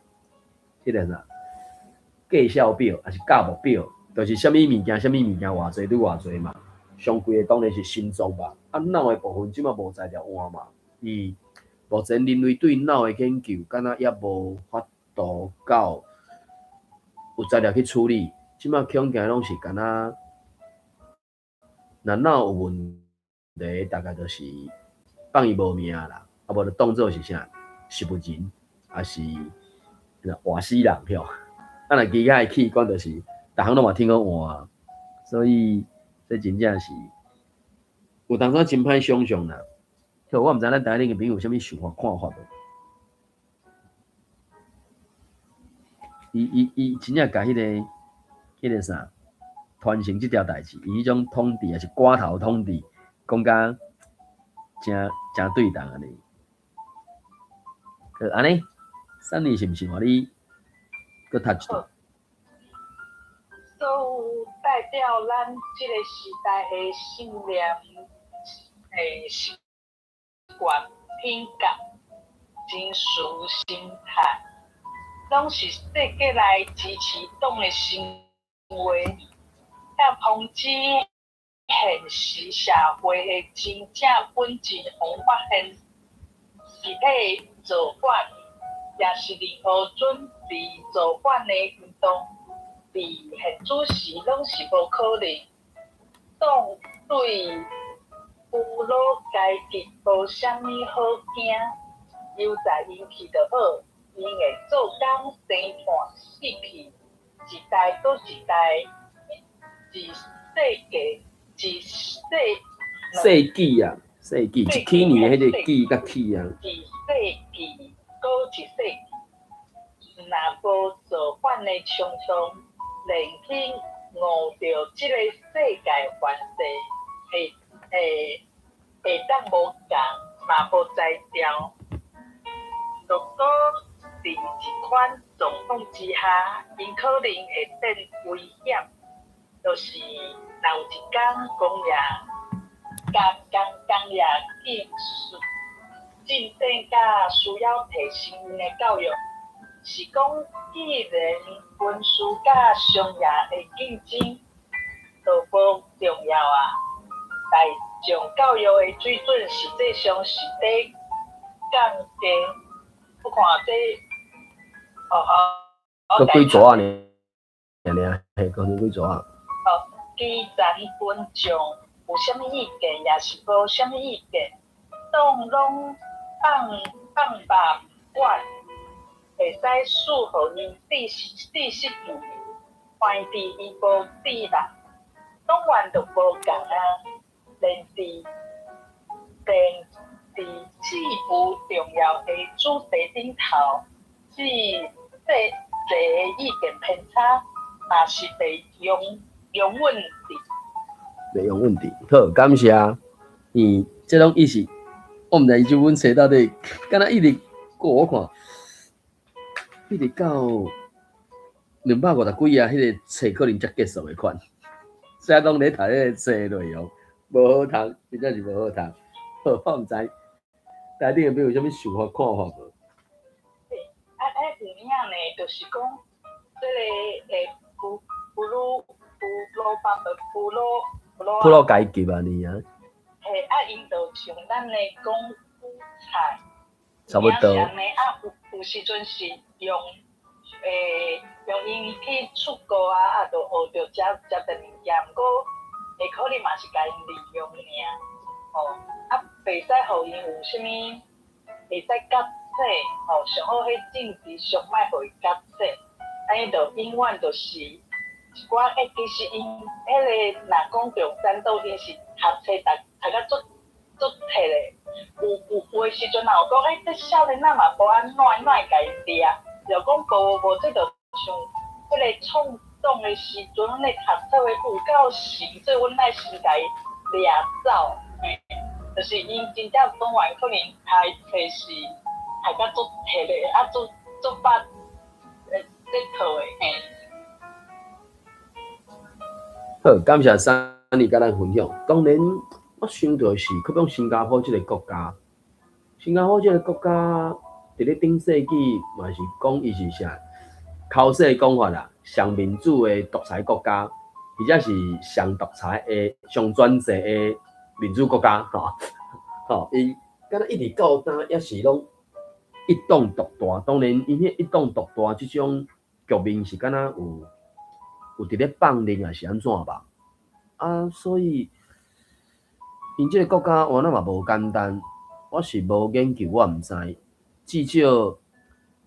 [SPEAKER 1] 價數表，抑是價目表，就是啥物物件，啥物物件偌濟，愈偌濟嘛。上貴的當然是心臟吧，啊腦的部分這馬無材料換嘛。目前人類對腦的研究，敢若猶無法度到有材料去處理。這馬恐驚攏是敢若，若腦有問題，大概就是放伊無命啦，啊無就當做是啥植物人，抑是活死人吼。啊若其他的器官就是逐項攏嘛聽講換，所以這真正是有當時真歹想像啦。我毋知咱台灣的朋友有啥物想法看法無？伊真正共彼個啥傳承這條代誌，伊彼種統治抑是寡頭統治，講甲誠誠對同按呢。好，按呢，珊妮是毋是換你閣讀一段？
[SPEAKER 2] 所有代表咱這个時代的信念、習慣、品格、情緒、心態，攏是設計來支持黨的生活，佮防止現實社會的真正本質予發現，實體造反，抑是任何準備造反的運動，佇現此時攏是無可能。黨對俘虜階級無啥物好驚，由在𪜶去就好，𪜶會做工生伴死去，一代閣一代，一世紀一世
[SPEAKER 1] 世紀啊，世紀一禧年的彼個紀佮禧啊，
[SPEAKER 2] 一世紀閣一世紀，若無造反的衝動，連去悟著這个世界凡勢會會會當無仝，嘛無才調。若果佇這款狀況之下，𪜶可能會變危險。就是若有一工工業共工工業技術進展甲需要提升𪜶的教育，是講既然軍事佮商業的競爭都無重要啊，大眾教育的水準實際上是佇降低。我看這，哦哦，
[SPEAKER 1] 閣幾組啊？爾爾，嘿，講幾組啊？
[SPEAKER 2] 哦，基層群眾有啥物意見，抑是無啥物意見，當攏放放罷毋管，會使賜予𪜶知識知識自由，凡佇伊無智力，當然就無仝啊。連佇至無重要的主題頂頭，這細細的意見偏差，嘛是袂容容忍的。
[SPEAKER 1] 袂容忍的。好，感謝。嗯，這攏伊是，我毋知伊這本冊到底，敢若一直過我看，一直到250幾頁，彼个冊可能才結束的款。寫講咧讀彼个冊內容無好讀，真正是無好讀。好，我毋知，台頂的朋友有啥物想法看法無？
[SPEAKER 2] 啊啊有影呢，就是講，這个欸，布魯布魯巴布魯布魯
[SPEAKER 1] 普魯階級按呢啊？
[SPEAKER 2] 嘿，啊，𪜶就像咱的講韭菜，
[SPEAKER 1] 差不多。
[SPEAKER 2] 啊，有有時陣是用欸用𪜶去出國啊，啊，就學著遮遮濟物件，毋過會可能嘛是共𪜶利用爾，吼，啊，袂使予𪜶有啥物會使覺醒，吼，上好彼政治上莫予伊覺醒，按呢就永遠就是一寡欸，其實𪜶彼个若講中山黨，𪜶是讀冊讀讀甲足足徹的，有有有的時陣若有講，欸，這少年仔嘛無按怎，哪會共伊掠？就講無無，這就像彼个衝動的時陣，阮咧讀冊的有夠神，所以阮愛先共伊掠走，嘿，就是𪜶真正黨員可能讀冊是讀甲足徹的，啊，足足捌欸這套的，嘿。
[SPEAKER 1] 好，感謝珊妮佮咱分享。當然，我想著是，閣講新加坡這个國家，新加坡這个國家，佇咧頂世紀嘛是講伊是啥？口說講法啦，上民主的獨裁國家，或者是上獨裁的、上專制的民主國家，吼吼，伊敢若一直到今猶是攏一黨獨大。當然，𪜶彼一黨獨大這種局面是敢若有有佇咧放任，抑是按怎吧？啊，所以𪜶這个國家原來嘛無簡單。我是無研究，我毋知。至少佇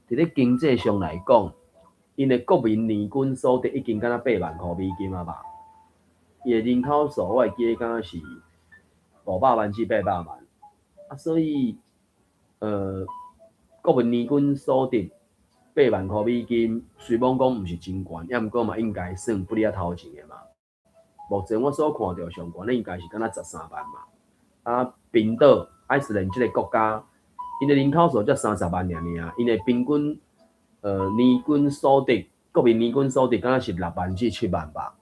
[SPEAKER 1] 咧經濟上來講，𪜶的國民年均所得已經敢若8萬箍美金啊吧？伊的人口數我會記得敢若是500萬至800萬。啊，所以國民年均所得八萬箍美金，雖罔講毋是真懸，抑毋過嘛應該算不離仔頭前的嘛。目前我所看著上懸的應該是敢若13萬嘛。啊，冰島、愛斯蘭這个國家，𪜶的人口數才30萬爾爾，𪜶的平均年均所得，國民年均所得敢若是6萬至7萬吧。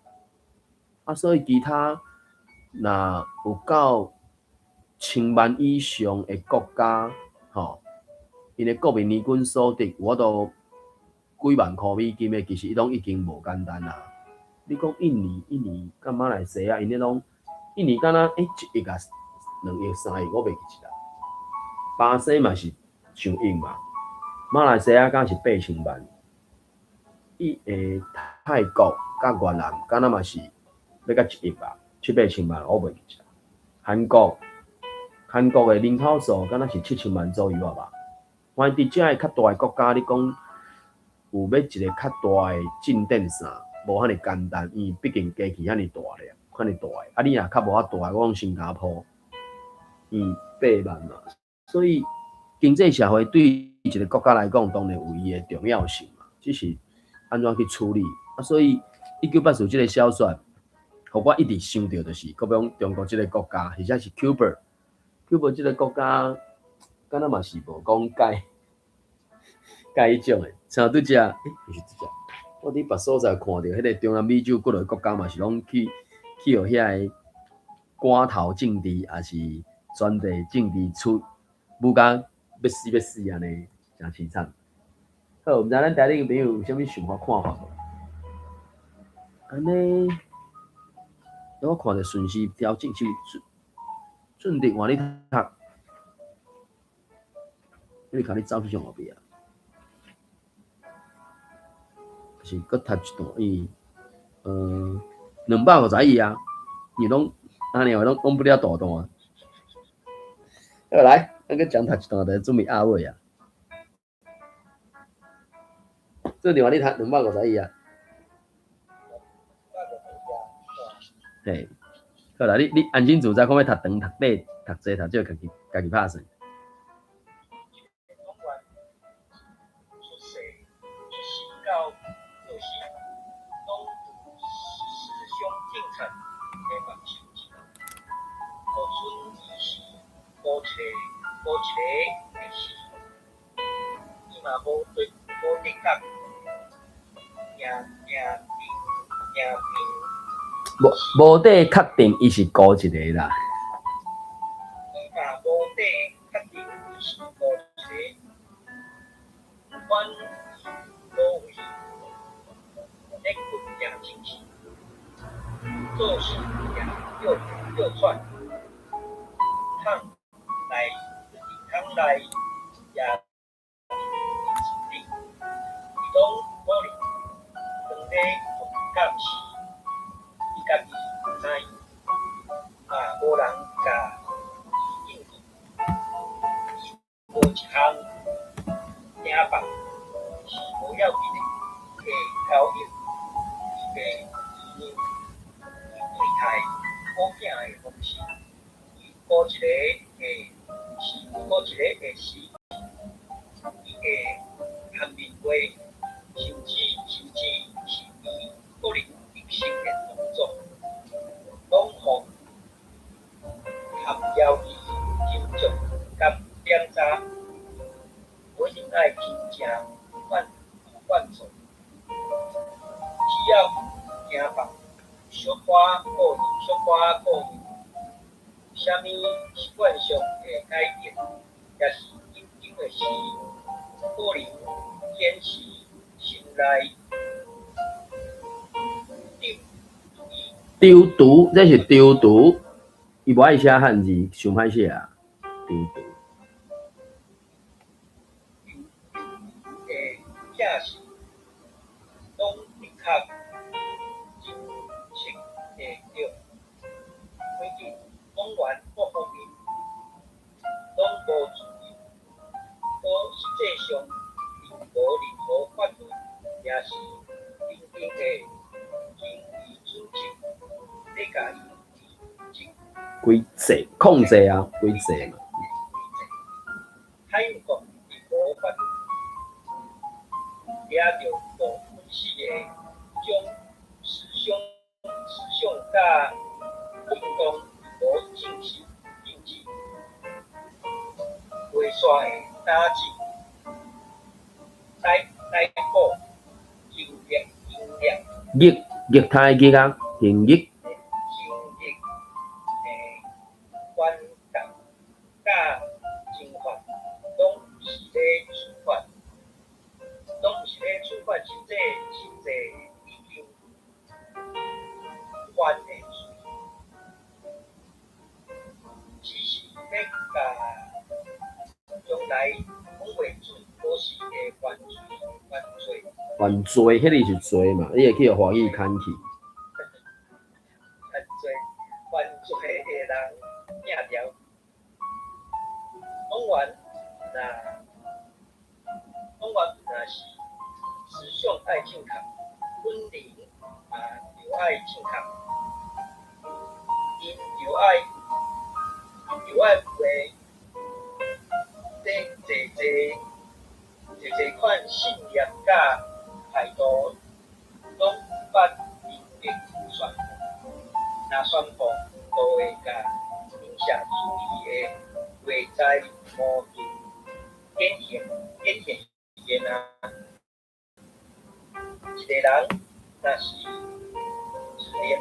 [SPEAKER 1] 啊，所以其他若有到千萬以上的國家，吼，𪜶的國民年均所得有法度幾萬箍美金的，其實伊攏已經無簡單啦。你講印尼，印尼佮馬來西亞，𪜶彼攏一年敢若欸1億啊，2億、3億，我袂記得啦。巴西嘛是上億嘛，馬來西亞敢是8000萬。伊欸泰國佮越南敢若嘛是欲到1億吧，七八千萬，我袂記得。韓國，韓國的人口數敢若是7000萬左右啊吧。反正佇遮个較大的國家，你講有欲一個較大的進展啥，無遐爾簡單，因為畢竟機器遐爾大咧，遐爾大个。啊，你若較無遐大，我講新加坡，八萬嘛。所以經濟社會對一個國家來講，當然有伊的重要性嘛，只是按怎去處理。啊，所以一一九八四這个小說，予我一直想著就是，閣比講中國這个國家，或者是 Cuba，Cuba 這个國家，敢若嘛是無講改改彼種的，像拄才，毋是拄才，我佇別所在看著，彼个中南美洲幾落國家嘛是攏去去予遐个寡頭政治，抑是專制政治出武甲欲死欲死按呢，誠凄慘。好，毋知咱台頂朋友有啥物想法看法無？按呢，我看著順序調整是順順直換你讀，你共你走去上後壁，是閣讀一段伊，250頁啊，伊攏按呢話攏講不了大段。好來，咱閣講讀一段，就準備壓尾啊。這電話你讀250頁啊。嘿，好啦，你安心自在，看欲讀長、讀短、讀濟、讀少，家己家己拍算。
[SPEAKER 4] 出世一時到過身，攏佇思想政策的目睭之內。予准伊是孤一个孤一个的時，伊嘛無得無得覺定定定定定。
[SPEAKER 1] 無無得確定伊是孤一個啦。
[SPEAKER 4] 伊嘛無得確定伊是孤一個，管伊佗位咧決定政治，做事定叫叫喘，窗內窗內也伫頂，伊攏可能當咧監視。伊家己毋知，嘛無人共伊應付。伊無一項驚放是無要緊的，會交友伊的姨娘，伊對待某囝的方式，伊孤一个的是孤一个的時，伊的含面話，甚至甚至是伊個人特色的動作，攏予含枵伊斟酌佮檢查，無一定愛真正犯犯錯，只要驚放小可顧慮，小可顧慮，有啥物習慣上的改變，抑是緊張的時，可能顯示心內頂
[SPEAKER 1] 丟毒，這是丟毒，伊無愛寫漢字，傷歹寫啊，丟毒。
[SPEAKER 4] 的正是攏的確真實會著，規日講完各方面攏無自由，閣實際上並無任何法律，抑是認定的行為準則咧共伊規
[SPEAKER 1] 規制控制啊，規制嘛。
[SPEAKER 4] 海洋國並無法律掠著部分死的將思想思想佮行動無正式禁止，袂煞的打擊、逮逮捕、刑罰、刑罰、
[SPEAKER 1] 逆逆態逆啊，刑逆。
[SPEAKER 4] 刑役軟禁佮懲罰，攏毋是咧處罰，攏毋是咧處罰實際實際已經犯的罪，只是欲共將來講袂準何時會犯罪犯罪。
[SPEAKER 1] 犯罪，彼个是罪嘛，你會去予法院牽去。
[SPEAKER 4] 犯罪犯罪的人摒掉，講完若講完若是思想愛正確，本人嘛著愛正確，𪜶著愛𪜶著愛有的這濟濟濟濟款信念佮態度，攏有捌認革宣布，若宣布，就會共影射主義的內在矛盾顯現顯現現啊！一個人若是自然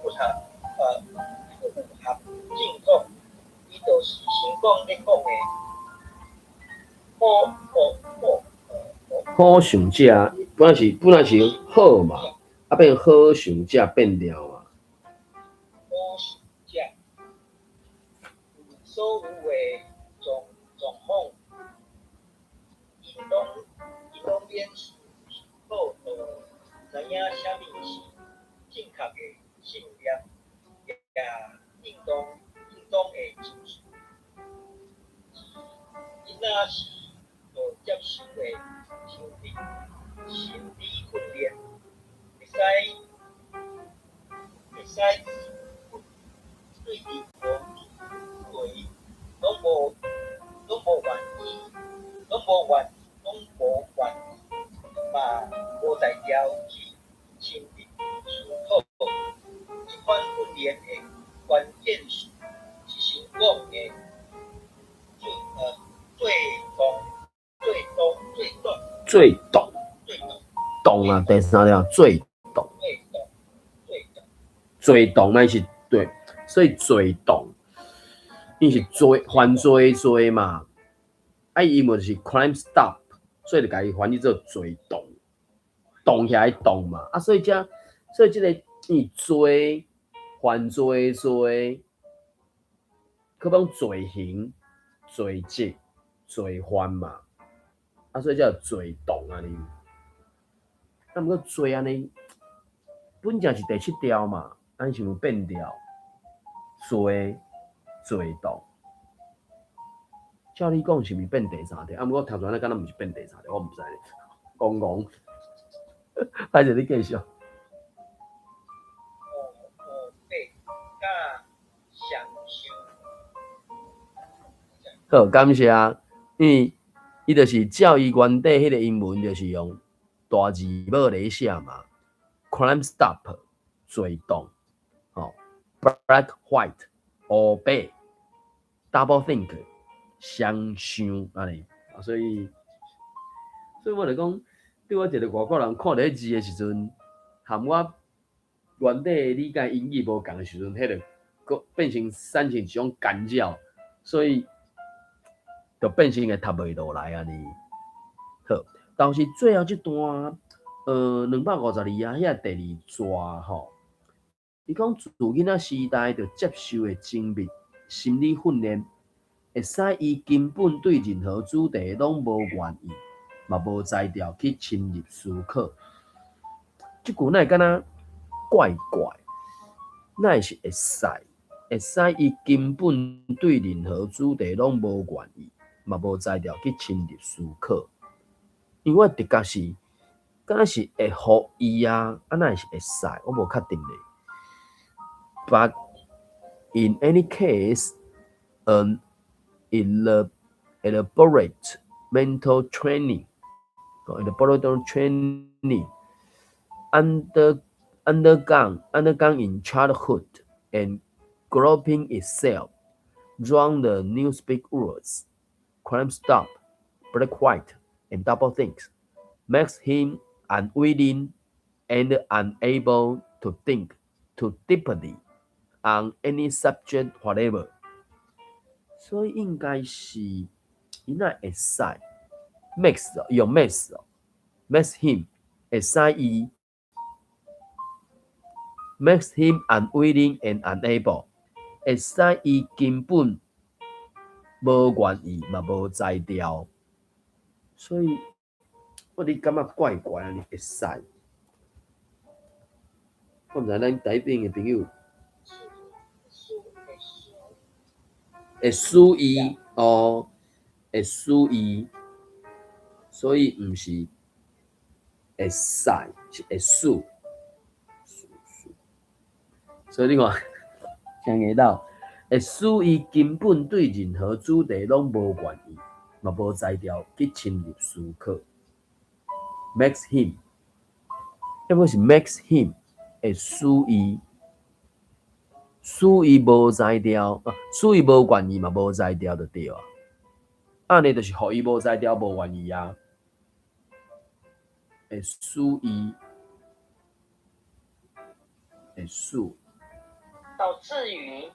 [SPEAKER 4] 不合不符合正統，伊就是先講咧講的好好好
[SPEAKER 1] 好想者，本來是好嘛，啊變好想者變掉嘛。
[SPEAKER 4] 好想者，所有的狀況，𪜶攏免思考就知影啥物是正確的信念，也應當會遵守。囡仔時就接受的心理訓練，會使對任何主題攏無願意，攏無願意，嘛無才調去深入思考。這款訓練的關鍵詞是先講的最動最動最動
[SPEAKER 1] 最動
[SPEAKER 4] 最動
[SPEAKER 1] 動啊，第三條最動
[SPEAKER 4] 最動最動
[SPEAKER 1] 最動那是對，所以最動，伊是罪犯罪的罪嘛，啊伊英文就是 crime stop，所以就共伊翻譯做罪動，動起來動嘛，啊所以這所以這個伊罪犯罪的罪，去講罪行、罪責、罪犯嘛，啊所以才罪動按呢。啊，毋過罪按呢，本正是第七調嘛，按呢是有變調？罪罪動，照你講是毋是變第三調？啊，毋過讀出來敢若毋是變第三調，我毋知咧。講講，歹勢你繼續。
[SPEAKER 4] 烏白佮雙想。
[SPEAKER 1] 好，感謝。因為伊就是照伊原底彼個英文，就是用大字母咧寫嘛。Crime Stop 罪動，吼，Black White 烏白，Double Think 雙想按呢。啊，所以我就講，對我一個外國人看著彼字的時陣，含我原底理解英語無仝的時陣，彼個閣變成產生一種干擾，所以就變成會讀袂落來按呢。好，但是最後這段，252啊，遐第二段吼，伊講自囡仔時代就接受的精密心理訓練，會使伊根本對任何主題攏無願意，嘛無才調去深入思考。這句哪會敢若怪怪？哪會是會使？會使伊根本對任何主題攏無願意，嘛無才調去深入思考。因為我直覺是，敢若是會予伊啊，啊哪會是會使？我無確定咧。But in any case, an elaborate mental training undergone in childhood and groping itself round the newspeak words, crime stop, black white, and double think, makes him unwilling and unable to think too deeply on any subject whatever。所以應該是伊若會使 makes 用 makes makes him 會使伊 makes him unwilling and unable 會使伊根本無願意嘛無才調，所以我佇感覺怪怪按呢會使。我毋知咱台頂的朋友會使伊哦，會使伊，所以毋是會使，是會使。所以你看，聽會到，會使伊根本對任何主題攏無願意，嘛無才調去深入思考。Makes him，抑閣是 makes him。會使伊，使伊無才調，啊，使伊無願意嘛，無才調就對啊。按呢就是予伊無才調，無願意啊。會使伊，會使。
[SPEAKER 3] 導致於。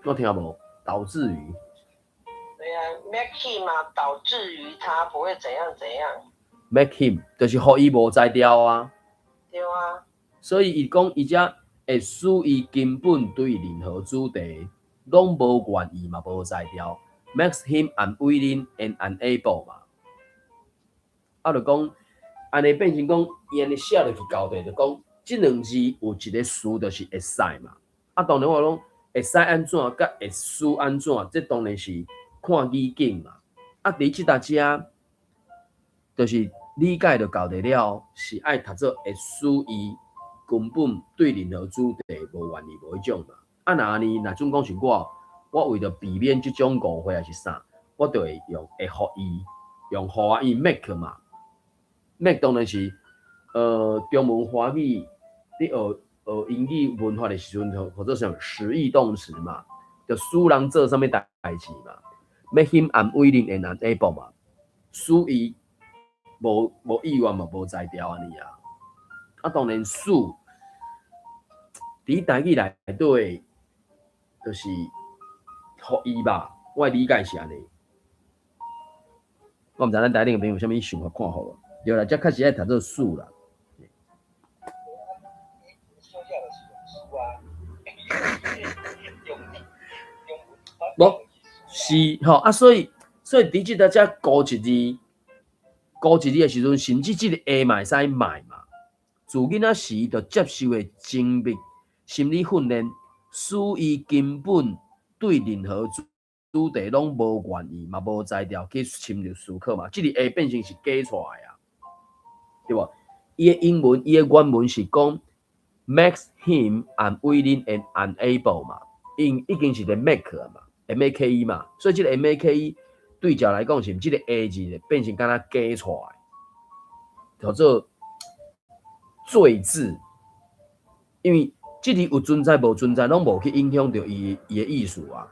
[SPEAKER 1] 我聽無，導致於。
[SPEAKER 3] 對啊，make him 嘛，導致於他不會怎樣怎樣。
[SPEAKER 1] make him 就是予伊無才調啊。
[SPEAKER 3] 對啊。
[SPEAKER 1] 所以伊講伊遮會使伊根本對任何主題攏無願意嘛，無才調，makes him unwilling and unable 嘛。啊，就講按呢變成講，伊按呢寫落去交代，就講這兩字有一個詞就是會使嘛。啊，當然我講會使按怎，佮會使按怎，這當然是看語境嘛。啊，佇這搭遮，就是理解就交代了，是愛讀做會使伊根本對任何主題無願意無彼種嘛。啊，若按呢，若準講是我，我為著避免這種誤會抑是啥，我就會用會予伊用予啊，伊 make 嘛。make 當然是，中文華語你學學英語文法的時陣，或者啥實義動詞嘛，就使人做啥物代誌嘛。make him unwilling and unable 嘛，使伊無意願嘛，無才調按呢啊。啊，當然使，佇台語內底，就是予伊吧，我的理解是按呢。我毋知咱台頂的朋友有啥物想法看法無？對啦，這確實愛讀做使啦。
[SPEAKER 4] 小寫就是用使啊，用用
[SPEAKER 1] 無是吼啊，所以佇這搭遮孤一字，孤一字的時陣，甚至這個會嘛會使賣嘛。自囡仔時就接受的精密心理訓練，使伊根本對任何主題攏無願意，嘛無才調去深入思考嘛。這個會變成是假出來啊，對無？伊的英文，伊的原文是講 makes him unwilling and unable 嘛，因已經是咧 make 嘛，make 嘛，所以這個 make 對照來講是毋這個會字變成敢若假出來，叫做贅字，因為這字有存在無存在，攏無去影響著伊的意思啊。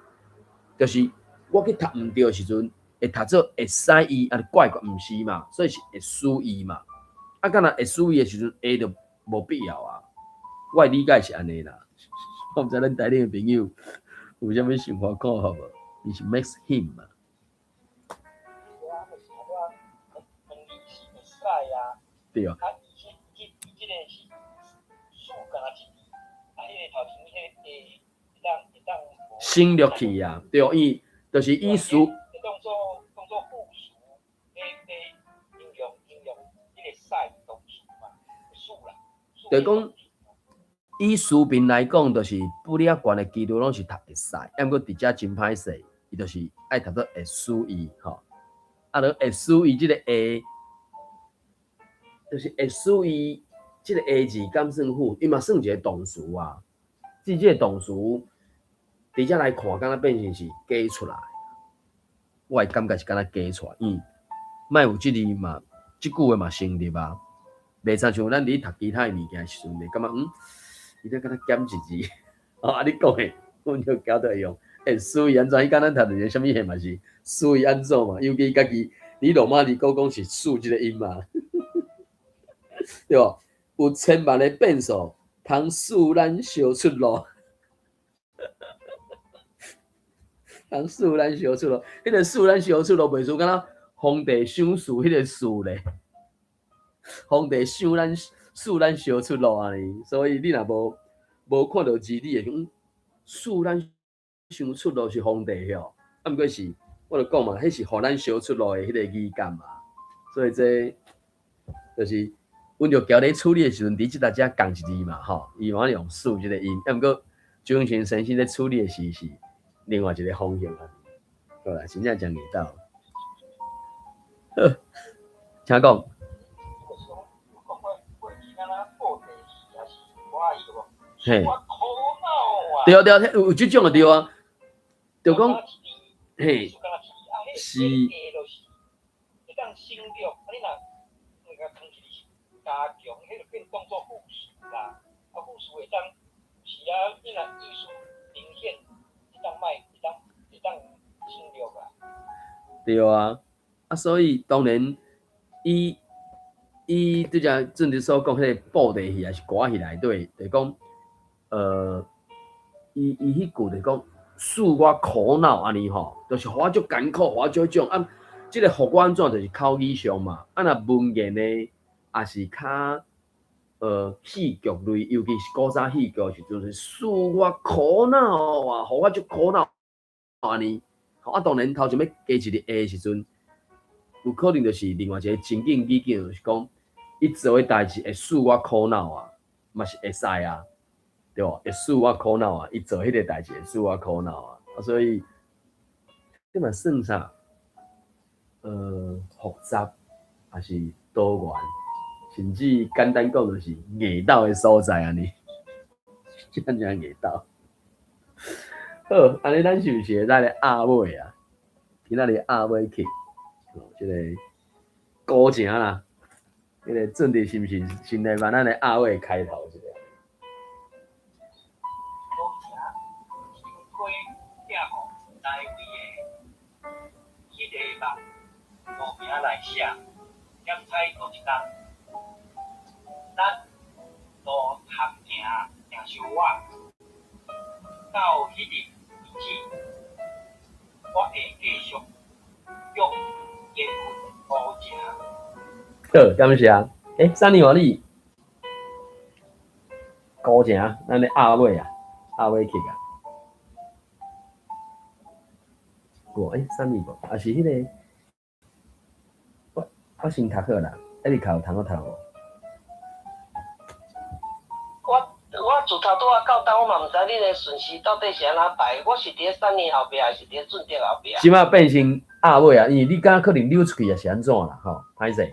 [SPEAKER 1] 就是我去讀毋對的時陣，會讀做會使伊，啊怪怪毋是嘛，所以是會使伊嘛。啊，敢若會使伊的時陣，會就無必要啊。我的理解是按呢啦。我毋知咱台頂的朋友有啥物想法看法無？伊是 makes him 嘛。
[SPEAKER 4] 對啊，就是安怎，兩字是會使啊。
[SPEAKER 1] 對啊。
[SPEAKER 4] 啊，伊這這伊這個是使敢若一字，啊，彼個頭前彼個會會當會當
[SPEAKER 1] 省略去啊，對，伊就是意思。
[SPEAKER 4] 當做副詞，咧應用彼個使動詞嘛，使啦。
[SPEAKER 1] 就講以書面來講，就是不了懸的幾率攏是讀會使，啊，毋過佇遮真歹勢，伊就是愛讀做會使伊吼。啊，著會使伊這個會，就是會使伊這個會字敢算副？伊嘛算一個動詞啊。這個動詞佇遮來看，敢若變成是加出來。我的感覺是敢若加出來，嗯，莫有這字嘛，這句話嘛成立啊。袂親像咱佇讀其他的物件時陣，會感覺嗯，伊咧敢若減一字，哦，啊你講的，阮就交會用，會使伊按怎？彼工咱讀著一個啥物戲嘛是使伊按怎嘛？尤其家己你羅馬字閣講是使這個音嘛，對無？有千萬的變數，通使咱相出路。通使咱相出路，彼個使咱相出路，袂輸敢若皇帝賞賜彼個賜咧。皇帝賞咱賜咱相出路按呢，所以你若無看著字，你會講賜咱相出路是皇帝吼，啊毋過是，我就講嘛，彼是予咱相出路的彼個語感嘛，所以這就是阮就交咧處理的時陣，佇這搭遮仝一字嘛吼，伊嘛用使這個音，啊毋過周永先生咧處理的時是另外一個方向啊，好啦，真正誠硬鬥。好，請講。嘿，對對，有這種就對啊，就講，嘿，是。
[SPEAKER 4] 加強，彼就變當做副詞啦。啊，副詞會當有時啊，你若意思明顯，會當莫，會當省略啊。
[SPEAKER 1] 對啊，啊，所以當然，伊拄才陣你所講彼個布袋戲，抑是歌仔戲內底，就是講，伊彼句就是講，使我苦惱按呢吼，就是予我足艱苦，予我足彼種啊，這個予我按怎就是口語上嘛，啊若文言的，也是較戲劇類，尤其是古早戲劇的時陣，是使我苦惱啊，予我足苦惱按呢。啊，當然頭前欲加一個會的時陣，有可能就是另外一個情景語境，就是講，伊做的代誌會使我苦惱啊，嘛是會使啊，對無？會使我苦惱啊，伊做彼個代誌會使我苦惱啊，啊，所以這嘛算啥？複雜，抑是多元，甚至簡單講就是硬鬥的所在按呢，真正硬鬥。好，按呢咱是毋是會使來壓尾啊？今仔日壓尾曲，哦，這個孤城啦，彼個準備是毋是先來萬咱來壓尾開頭一下？
[SPEAKER 4] 孤城一張批寄予毋知位的彼个梦，路名來寫，檢采佗一工，咱路通行行相倚，到彼日為止，我會繼續向緣份孤城。
[SPEAKER 1] 好，感謝。欸，啥人話你？孤城，咱咧壓尾啊，壓尾曲啊。無，欸，啥物無？抑是彼个，我先讀好啦，欸，你較有通好讀無？
[SPEAKER 3] 我自頭拄仔到今，我嘛毋知恁的順序到底是按怎排。我是佇咧三年後壁，還是佇咧俊德後壁？
[SPEAKER 1] 這擺變成壓尾啊，因為你敢可能溜出去也是按怎啦，吼，歹勢。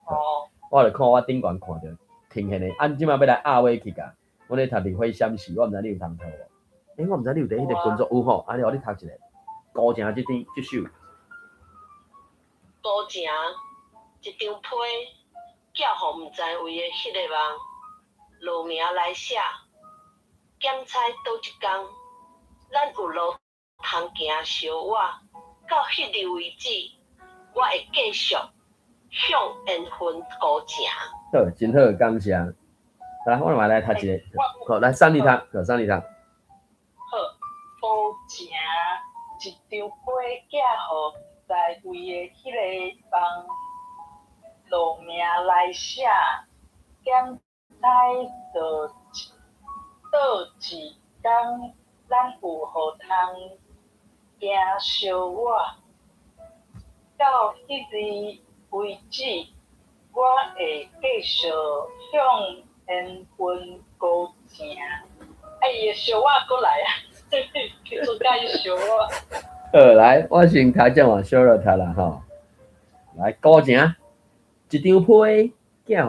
[SPEAKER 3] 哦。
[SPEAKER 1] 我就看我頂懸看著停現的，啊，這擺欲來壓尾曲啊，阮咧讀綠火閃時，我毋知你有通讀無？欸，我毋知你有佇彼个群組有吼，啊，你予你讀一下，孤城這張這首。
[SPEAKER 3] 孤城一張批，寄予毋知位的彼个夢，路名來寫，檢采佗一工，咱有路通行相倚，到彼日為止，我會繼續向緣份孤城。
[SPEAKER 1] 好，真好，感謝。來，我嘛來讀一個，好，來，三里讀，好，三里讀。
[SPEAKER 2] 好，孤城一張批寄予毋知位的彼个夢，路名來寫，檢采佗一工，咱有路通行相倚，到彼日為止，我會繼續向緣份孤城。啊，伊的相倚閣來啊，去做甲伊相倚。
[SPEAKER 1] 好，來，我先讀這換小樂讀啦吼。來，孤城一張批，寄予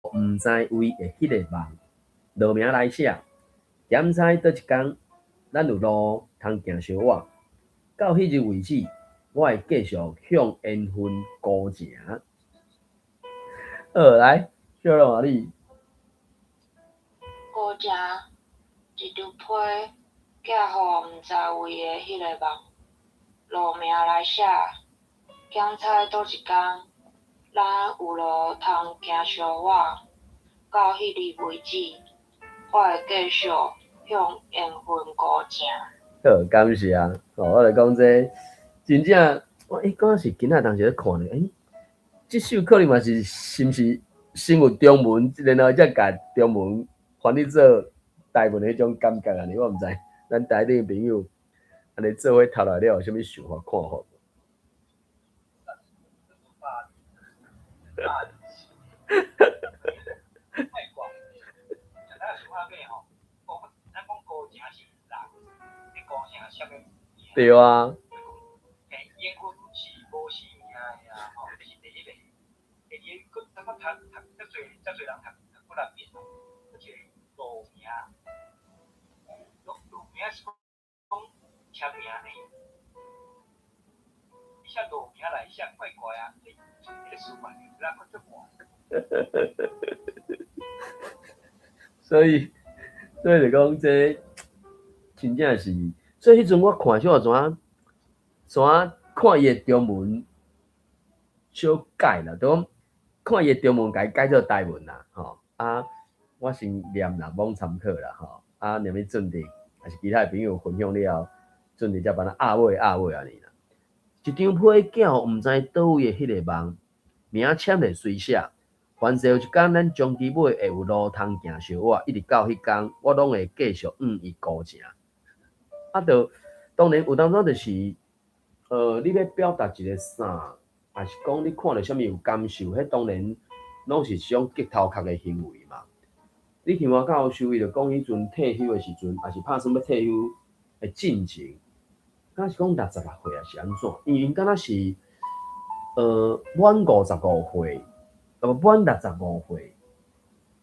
[SPEAKER 1] 毋知位的彼個夢，路名來寫，檢采佗一工，咱有路通行相倚，到彼日為止，我會繼續向緣份孤城。好，來，小樂嘛你。
[SPEAKER 5] 孤城一張批，寄予毋知位的彼个夢，路名來寫，檢采佗一工，咱有路通行相倚，到彼日為止，我會繼續向緣份孤城。
[SPEAKER 1] 好，感謝啊！哦，我就講這真正，我欸，敢是今仔當時咧看咧，欸，這首可能嘛是是毋是先有中文，然後才共中文翻譯做台文的彼種感覺按呢，我毋知，咱台頂的朋友按呢做伙讀落來了有啥物想法看法？對啊。
[SPEAKER 4] 緣份是無生命的啊，吼，這是第一個。第二個，閣咱閣讀讀遮濟遮濟人讀讀幾若遍，閣一個路名，路名是講簽名呢？你寫路名來寫怪怪啊，這彼个书嘛，咱阁足寒。
[SPEAKER 1] 所以就講這真正是，所以彼陣我看小怎怎看伊的中文小改啦，就講看伊的中文共伊改做台文啦，吼啊，我先念啦，罔參考啦，吼啊，念去準佇，抑是其他的朋友分享了後，準佇才幫咱壓尾壓尾按呢啦。一張批寄予毋知佗位的彼个網，名簽咧隨寫。凡是有一工咱終其尾會有路通行相活，一直到彼工，我攏會繼續向伊孤情。啊，就當然有當陣就是，你欲表達一个啥，抑是講你看著啥物有感受，彼當然攏是一種激頭殼的行為嘛。李廷華教授伊就講，彼陣退休的時陣，抑是拍算欲退休的進前，敢是講66歲抑是按怎？因為𪜶敢若是，滿55歲，啊無滿六十五歲，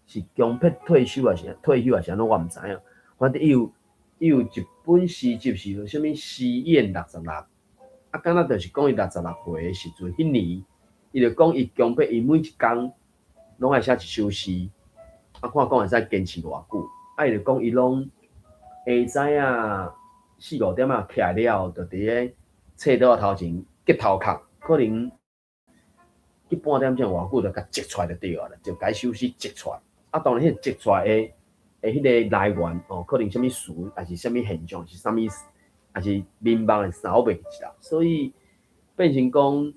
[SPEAKER 1] 是強迫退休抑是退休抑是按怎？我毋知影。反正伊有一本詩集是啥物詩宴六十六，啊，敢若就是講伊六十六歲的時陣，彼年，伊就講伊強迫伊每一工攏愛寫一首詩，啊，看講會使堅持偌久。啊，伊就講伊攏下早仔四五點仔起來了後，就佇咧冊桌仔頭前激頭殼，可能激半點鐘偌久，就共擠出來就對啊啦，就共彼首詩擠出來。啊，當然彼個擠出來的彼个來源哦，可能啥物詞，抑是啥物現象，是啥物，抑是眠夢的啥，我袂記啦。所以變成講，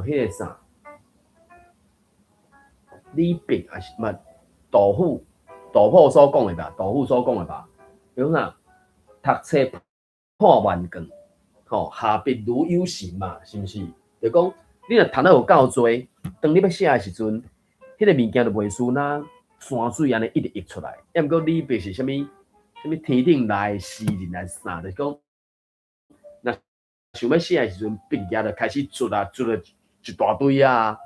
[SPEAKER 1] 彼个啥，李白抑是毋杜甫，杜甫所講的吧，杜甫所講的吧，叫啥？讀冊破萬卷，吼，下筆如有神嘛，是毋是？就講你若讀得有夠濟，當你欲寫的時陣，彼个物件就袂輸若山水按呢一直溢出來。抑毋過李白是啥物？啥物天頂來的詩人還是啥？就是講，若想欲寫的時陣，筆仔就開始捽啊捽了一大堆啊。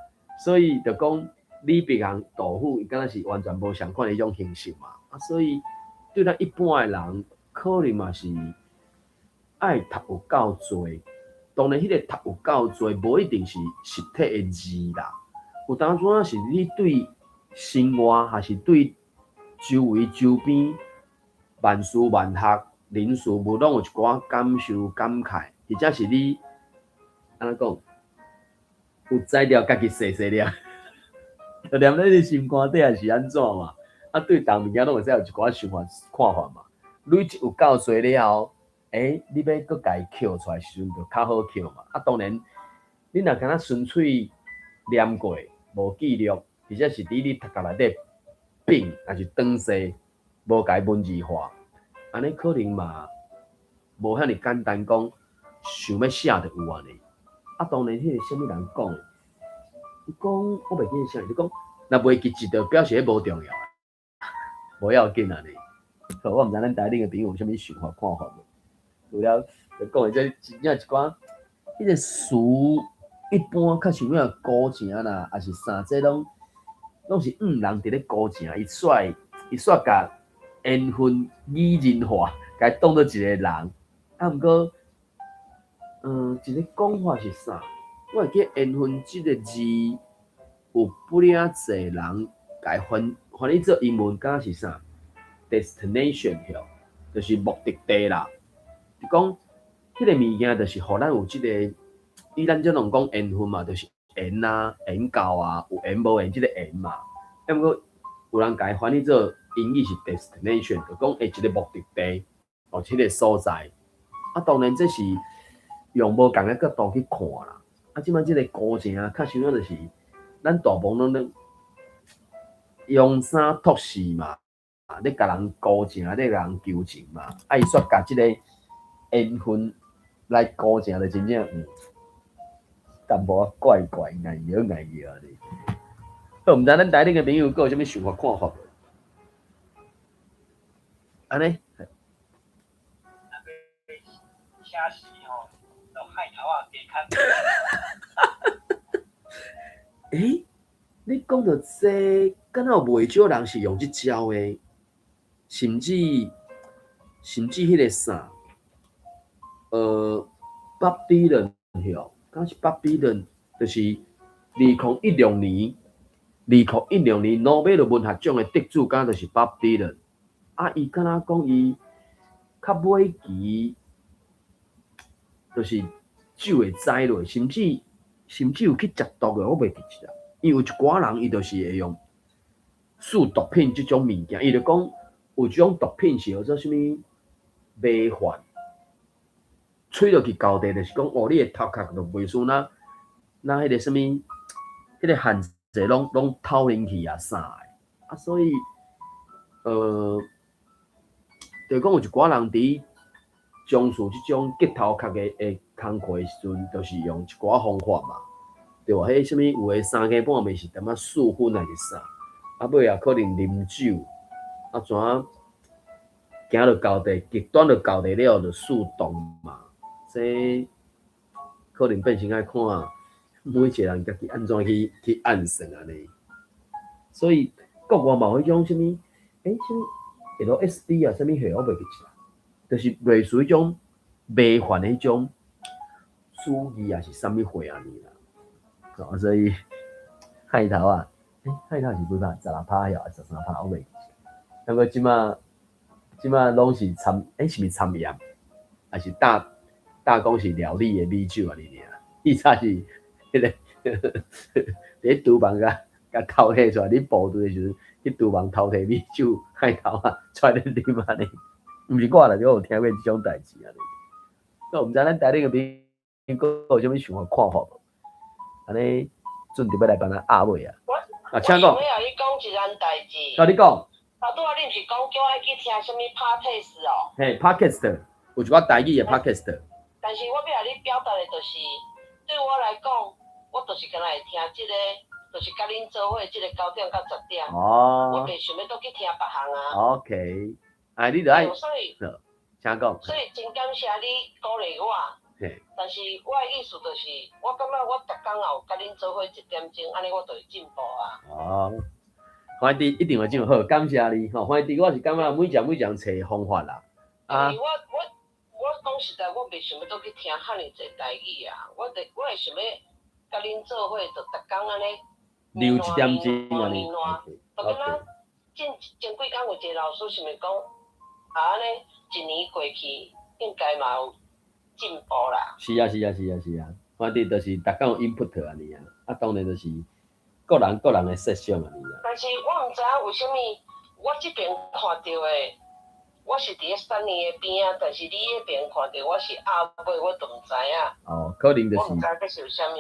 [SPEAKER 1] 所以就講李白和杜甫，伊敢若是完全無仝款的彼種形式嘛。啊，所以對咱一般的人，可能嘛是愛讀有夠濟。當然，彼个讀有夠濟，無一定是實體的字啦。有當陣仔是你對生活，抑是對周圍周邊萬事萬物、人事物，攏有一寡感受、感慨，或者是你按怎講，有材料家己細細念，就念咧你心肝底抑是按怎嘛？啊，對逐物件攏會使有一寡想法、看法嘛。累積有夠濟了後，你欲閣共伊抾出來時陣，就較好抾嘛。啊，當然，你若敢若純粹念過，無記錄，或者是佇你讀冊內底變，抑是轉勢，無共伊文字化，按呢可能嘛無遐爾簡單，講想欲寫就有按呢。啊，當然，彼個啥物人講的，伊講我袂記得啥，伊講若袂記一就表示彼無重要，無要緊按呢。好，我毋知咱台頂的朋友有啥物想法看法無？除了就講的這真正一寡，彼個詞一般較像那孤情啦，抑是啥，這攏是向人佇咧孤情，伊煞伊煞共緣分擬人化，共伊當做一個人。啊，毋過，一個講法是啥？我會記緣分這個字有不爾濟人共伊翻譯做英文，敢若是啥？destination 吼，就是目的地啦。就講彼个物件，就是予咱有這個，以咱這種講緣分嘛，就是緣啊，緣到啊，有緣無緣這个緣嘛。抑毋過有人共伊翻譯做英語是 destination，就講一個目的地，哦，這個所在。啊，當然這是用無仝个角度去看啦。啊，這擺這个孤情，較像就是咱大部分攏咧用衫託勢嘛，咧共人孤情，咧共人求情嘛。啊，伊煞共這個緣分來孤情，就真正淡薄仔怪怪、硬搖硬搖的。好，毋知咱台頂的朋友閣有啥物想法看法無？按呢？
[SPEAKER 4] 寫詩吼，落海頭仔加較。
[SPEAKER 1] 你講著這，敢若有袂少人是用這招的，甚至彼個啥，Bob Dylan 吼，敢是 Bob Dylan，就是2016年，諾貝爾文學獎的得主，敢就是 Bob Dylan。啊，伊敢若講伊較尾期，就是酒會宰落，甚至有去食毒的，我袂記得啦。因為有一寡人，伊就是會用試毒品這種物件，伊就講有一種毒品是叫做啥物迷幻，吹落去高地，就是講哦，你的頭殼就袂輸若若彼個啥物，彼個限制攏透明去啊啥的，啊所以，就講有一寡人佇從事這種激頭殼的工課的時陣，就是用一寡方法嘛，對無？彼啥物有的三更半暝是淡仔試薰還是啥，啊尾仔可能啉酒，啊怎行落高地，極端就高地了，就試毒嘛。這可能變成愛看每一個人家己按怎去按算按呢。所以國外嘛有彼種啥物，啥物 LSD 啊，啥物貨我袂記得，就是類似彼種迷幻的彼種主義啊，是啥物貨按呢啦。哦，所以害頭啊，害頭是幾拍？16拍抑13拍，我袂記得。不過這馬攏是摻，是毋是摻鹽？還是大講是料理的米酒啊？你爾？伊早是彼個佇廚房共偷提出來，你部隊的時陣去廚房偷提米酒，害頭啊，出來咧啉按呢。毋是我啦，我有聽過這種代誌按呢。我毋知咱台頂的朋友閣有啥物想法看法無？按呢準備欲來幫咱壓尾啊！啊，請講。
[SPEAKER 3] 我想欲共你講一件代誌。
[SPEAKER 1] 啊，你講。
[SPEAKER 3] 頭拄仔你毋是講叫我愛去聽啥物 podcast 哦？
[SPEAKER 1] 嘿，podcast 有一寡台語的 podcast。
[SPEAKER 3] 但是我欲共你表達的就是，對我來講，我就是敢若會聽這個，就是佮恁做伙這個9點到10點。我袂想欲閣去聽別項啊。
[SPEAKER 1] OK，哎，你就愛，
[SPEAKER 3] 所以，
[SPEAKER 1] 請講。
[SPEAKER 3] 所以真感謝你鼓勵我。但是我的意思就是，我感覺我逐工也有佮恁做伙一點鐘，按呢我就會進步啊。
[SPEAKER 1] 哦，反正一定會進步。好，感謝你吼。反正我是感覺每一人每一人揣方法啦。啊。
[SPEAKER 3] 因為我講實在，我袂想欲閣去聽遐爾濟台語啊。我就我會想欲佮恁做伙，就逐工按呢。
[SPEAKER 1] 留一點鐘按呢。
[SPEAKER 3] 就敢若前前幾工有一個老師是毋是講，啊按呢一年過去，應該嘛有進步啦。
[SPEAKER 1] 是啊是啊是啊是啊，反正就是逐工有 input 按呢啊，啊當然就是各人各人的設想按呢啊。
[SPEAKER 3] 但是我毋知影為啥物，我這邊看著的，我是佇咧三年的邊仔，但是你彼邊看著我是鴨尾，我都毋知影。
[SPEAKER 1] 哦，可能就是。
[SPEAKER 3] 我毋知這是有啥物。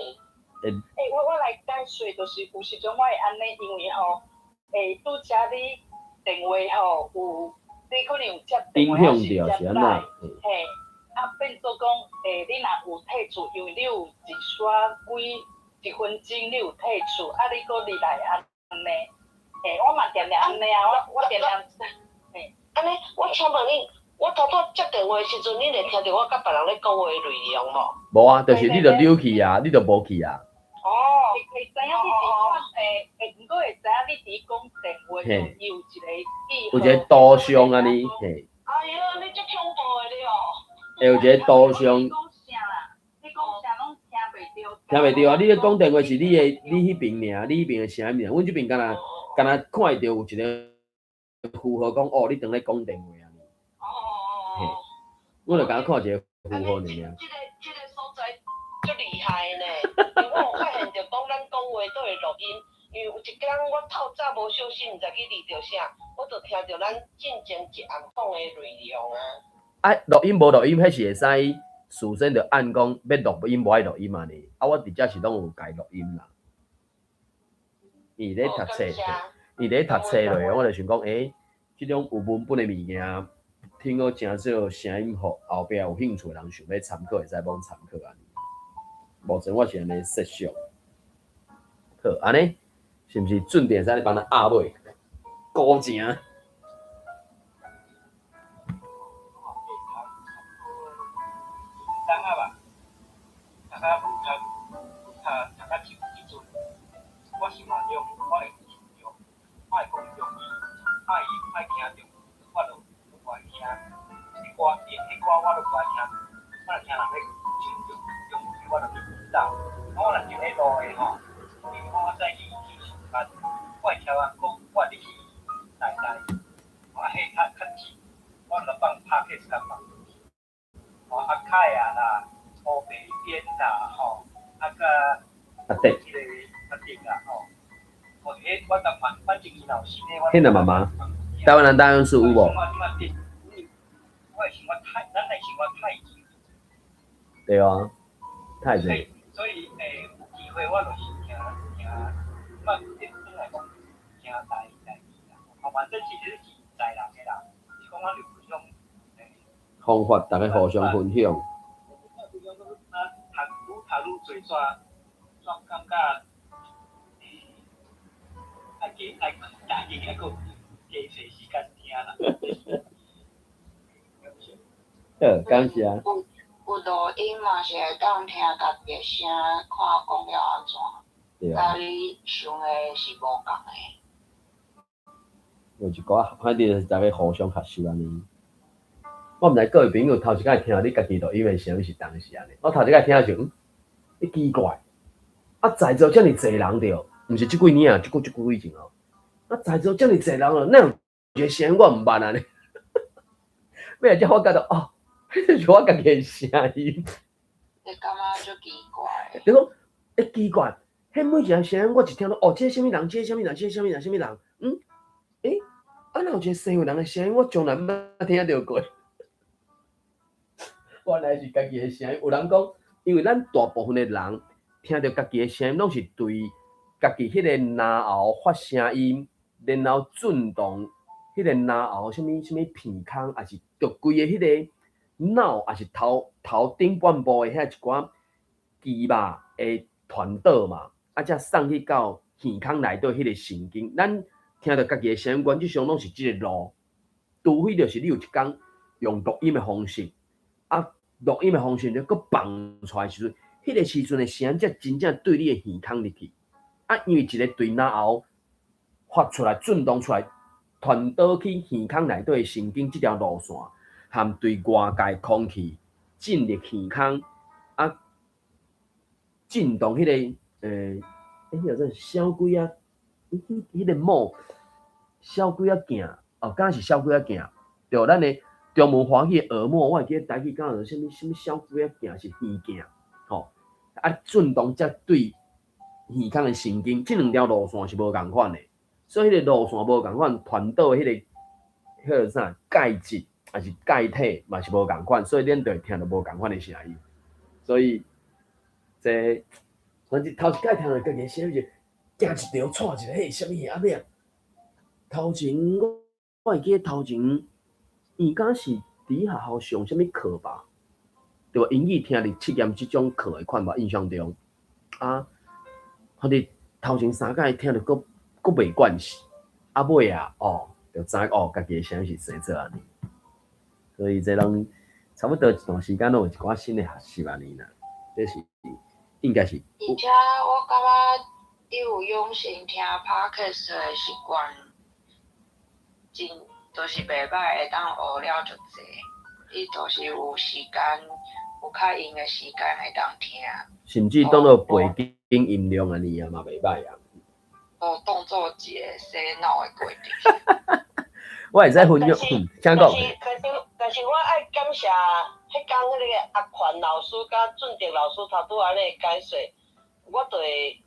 [SPEAKER 2] 我來解說，就是有時陣我會按呢，因為吼，拄才你電話吼有，你可能有接電話還是接來，嘿，啊變做講，你若有退出，因為你有一刷幾一分鐘，你有退出，啊你閣入來按呢，嘿，我嘛定定按呢啊，我定定，嘿，
[SPEAKER 3] 按呢，我請問你，我頭拄接電話的時陣，你會聽著我佮別人咧講話的內容無？
[SPEAKER 1] 無啊，就是你就溜去啊，你就無去啊。
[SPEAKER 3] 哦，
[SPEAKER 2] 會知影你佇講，毋過會知影你佇講電話，伊有一個記
[SPEAKER 1] 有一個圖像按呢，嘿。
[SPEAKER 3] 哎喲，你足恐怖的你哦！
[SPEAKER 1] 會有一個圖像。
[SPEAKER 2] 你講啥啦？你講啥攏聽袂著。
[SPEAKER 1] 聽袂著啊！你咧講電話是你的，你彼邊爾，你彼邊的聲音爾。阮這邊敢若敢若看會著有一個符號講，哦，你當咧講電話按呢。
[SPEAKER 3] 哦。
[SPEAKER 1] 嘿，阮就敢若看一個符號爾。
[SPEAKER 3] 這個所在足厲害呢，因為我有發現著講咱講話都會錄音，因為有一工我透早無小心，毋知去離著啥，我就聽著咱進前一暗講的內容啊。
[SPEAKER 1] 啊，錄音無錄音，彼是會使事先就按講欲錄音無愛錄音按呢。啊，我佇遮是攏有共錄音啦。伊咧讀冊，伊咧讀冊落，我就想講，這種有文本的物件，聽講誠少聲音，予後壁有興趣的人想欲參考，會使罔參考按呢。目前我是按呢設想。好，按呢，是毋是準點會使幫咱壓尾？高情。
[SPEAKER 4] 我心目中，我會想著，莫講中醫，莫聽著，我就無愛聽。彼歌，彼歌我都無愛聽，我若聽人咧唱著中醫，我就去走。我若行咧路，
[SPEAKER 1] 彼若媽媽，台灣人大樣是有無？對啊，太濟。
[SPEAKER 4] 所以有機會我就是聽聽，嘛你來講聽台語啦，反正其實是在人的啦，是講我有這種
[SPEAKER 1] 方法，逐家互相分享。
[SPEAKER 4] 啊，讀愈讀愈濟，煞煞感覺愛加愛台語，愛閣加濟時間聽啦。
[SPEAKER 1] 好，感謝。
[SPEAKER 5] 有錄音嘛是會當聽家己的聲，看講了按怎，佮你想的是無仝的。
[SPEAKER 1] 有一寡，反正就是逐家互相學習按呢。我毋知各位朋友頭一擺聽你家己錄音的聲音是當時按呢。我頭一擺聽的時陣，欸，奇怪，啊在座遮爾濟人著，毋是這幾年啊，這久這久以前哦。啊在座遮爾濟人哦，哪有一個聲音我毋捌按呢？尾仔才發覺著哦，彼就是我家己的聲音。
[SPEAKER 5] 你感覺足奇怪。
[SPEAKER 1] 你講，欸，奇怪，彼每一個聲音我一聽著，哦，這啥物人？這啥物人？這啥物人？啥物人？嗯，欸，啊哪有一個西洋人的聲音，我從來毋捌聽著過。原來是家己的聲音。有人講，因為咱大部分的人聽著家己的聲音，攏是對家己彼個嚨喉發聲音，然後震動彼個嚨喉啥物啥物鼻孔，抑是著規个彼個腦，抑是頭頭頂半部的遐一寡肌肉會傳導嘛，啊，才送去到耳孔內底彼個神經。咱聽著家己的聲音，原則上攏是這個路，除非就是你有一工用錄音的方式。啊，錄音的方式就閣放出來時陣，彼個時陣的聲才真正對你的耳孔入去。啊，因為一個對嚨喉發出來、震動出來，傳導去耳孔內底的神經這條路線，含對外界空氣進入耳孔，啊，震動彼個彼個叫做小鬼仔，彼個膜小鬼仔鏡，哦，敢若是小鬼仔鏡，對，咱的。中文華語的耳膜，我會記得台語敢若啥物啥物小鬼仔鏡是耳鏡，吼，啊震動才對耳孔的神經，這兩條路線是無仝款的，所以彼個路線無仝款，傳導的彼個啥介質抑是介體嘛是無仝款，所以恁就會聽著無仝款的聲音。所以這反正頭一擺聽著家己的聲音就驚一條，掣一下，彼是啥物啊？尾仔頭前我會記得頭前。伊敢是佇學校上啥物課吧？對無？英語聽力測驗這種課的款吧，印象中。啊，反正頭前三擺聽著閣閣袂慣勢，啊尾仔哦，就知哦，家己的聲音是生做按呢。所以這攏差不多一段時間攏有一寡新的學習按呢啦。這是應該是。
[SPEAKER 5] 而且我感覺你有養成聽 Podcast 的習慣，真。就是袂䆀，會當學了足濟。你就是有時間，有較閒的時間會當聽。
[SPEAKER 1] 甚至當做背景音量按呢啊，嘛袂䆀啊。
[SPEAKER 5] 哦，當做一個洗腦的過程。
[SPEAKER 1] 我會使分享，請講。
[SPEAKER 3] 但是我愛感謝彼工彼個阿權老師佮俊德老師頭拄按呢解說，我就會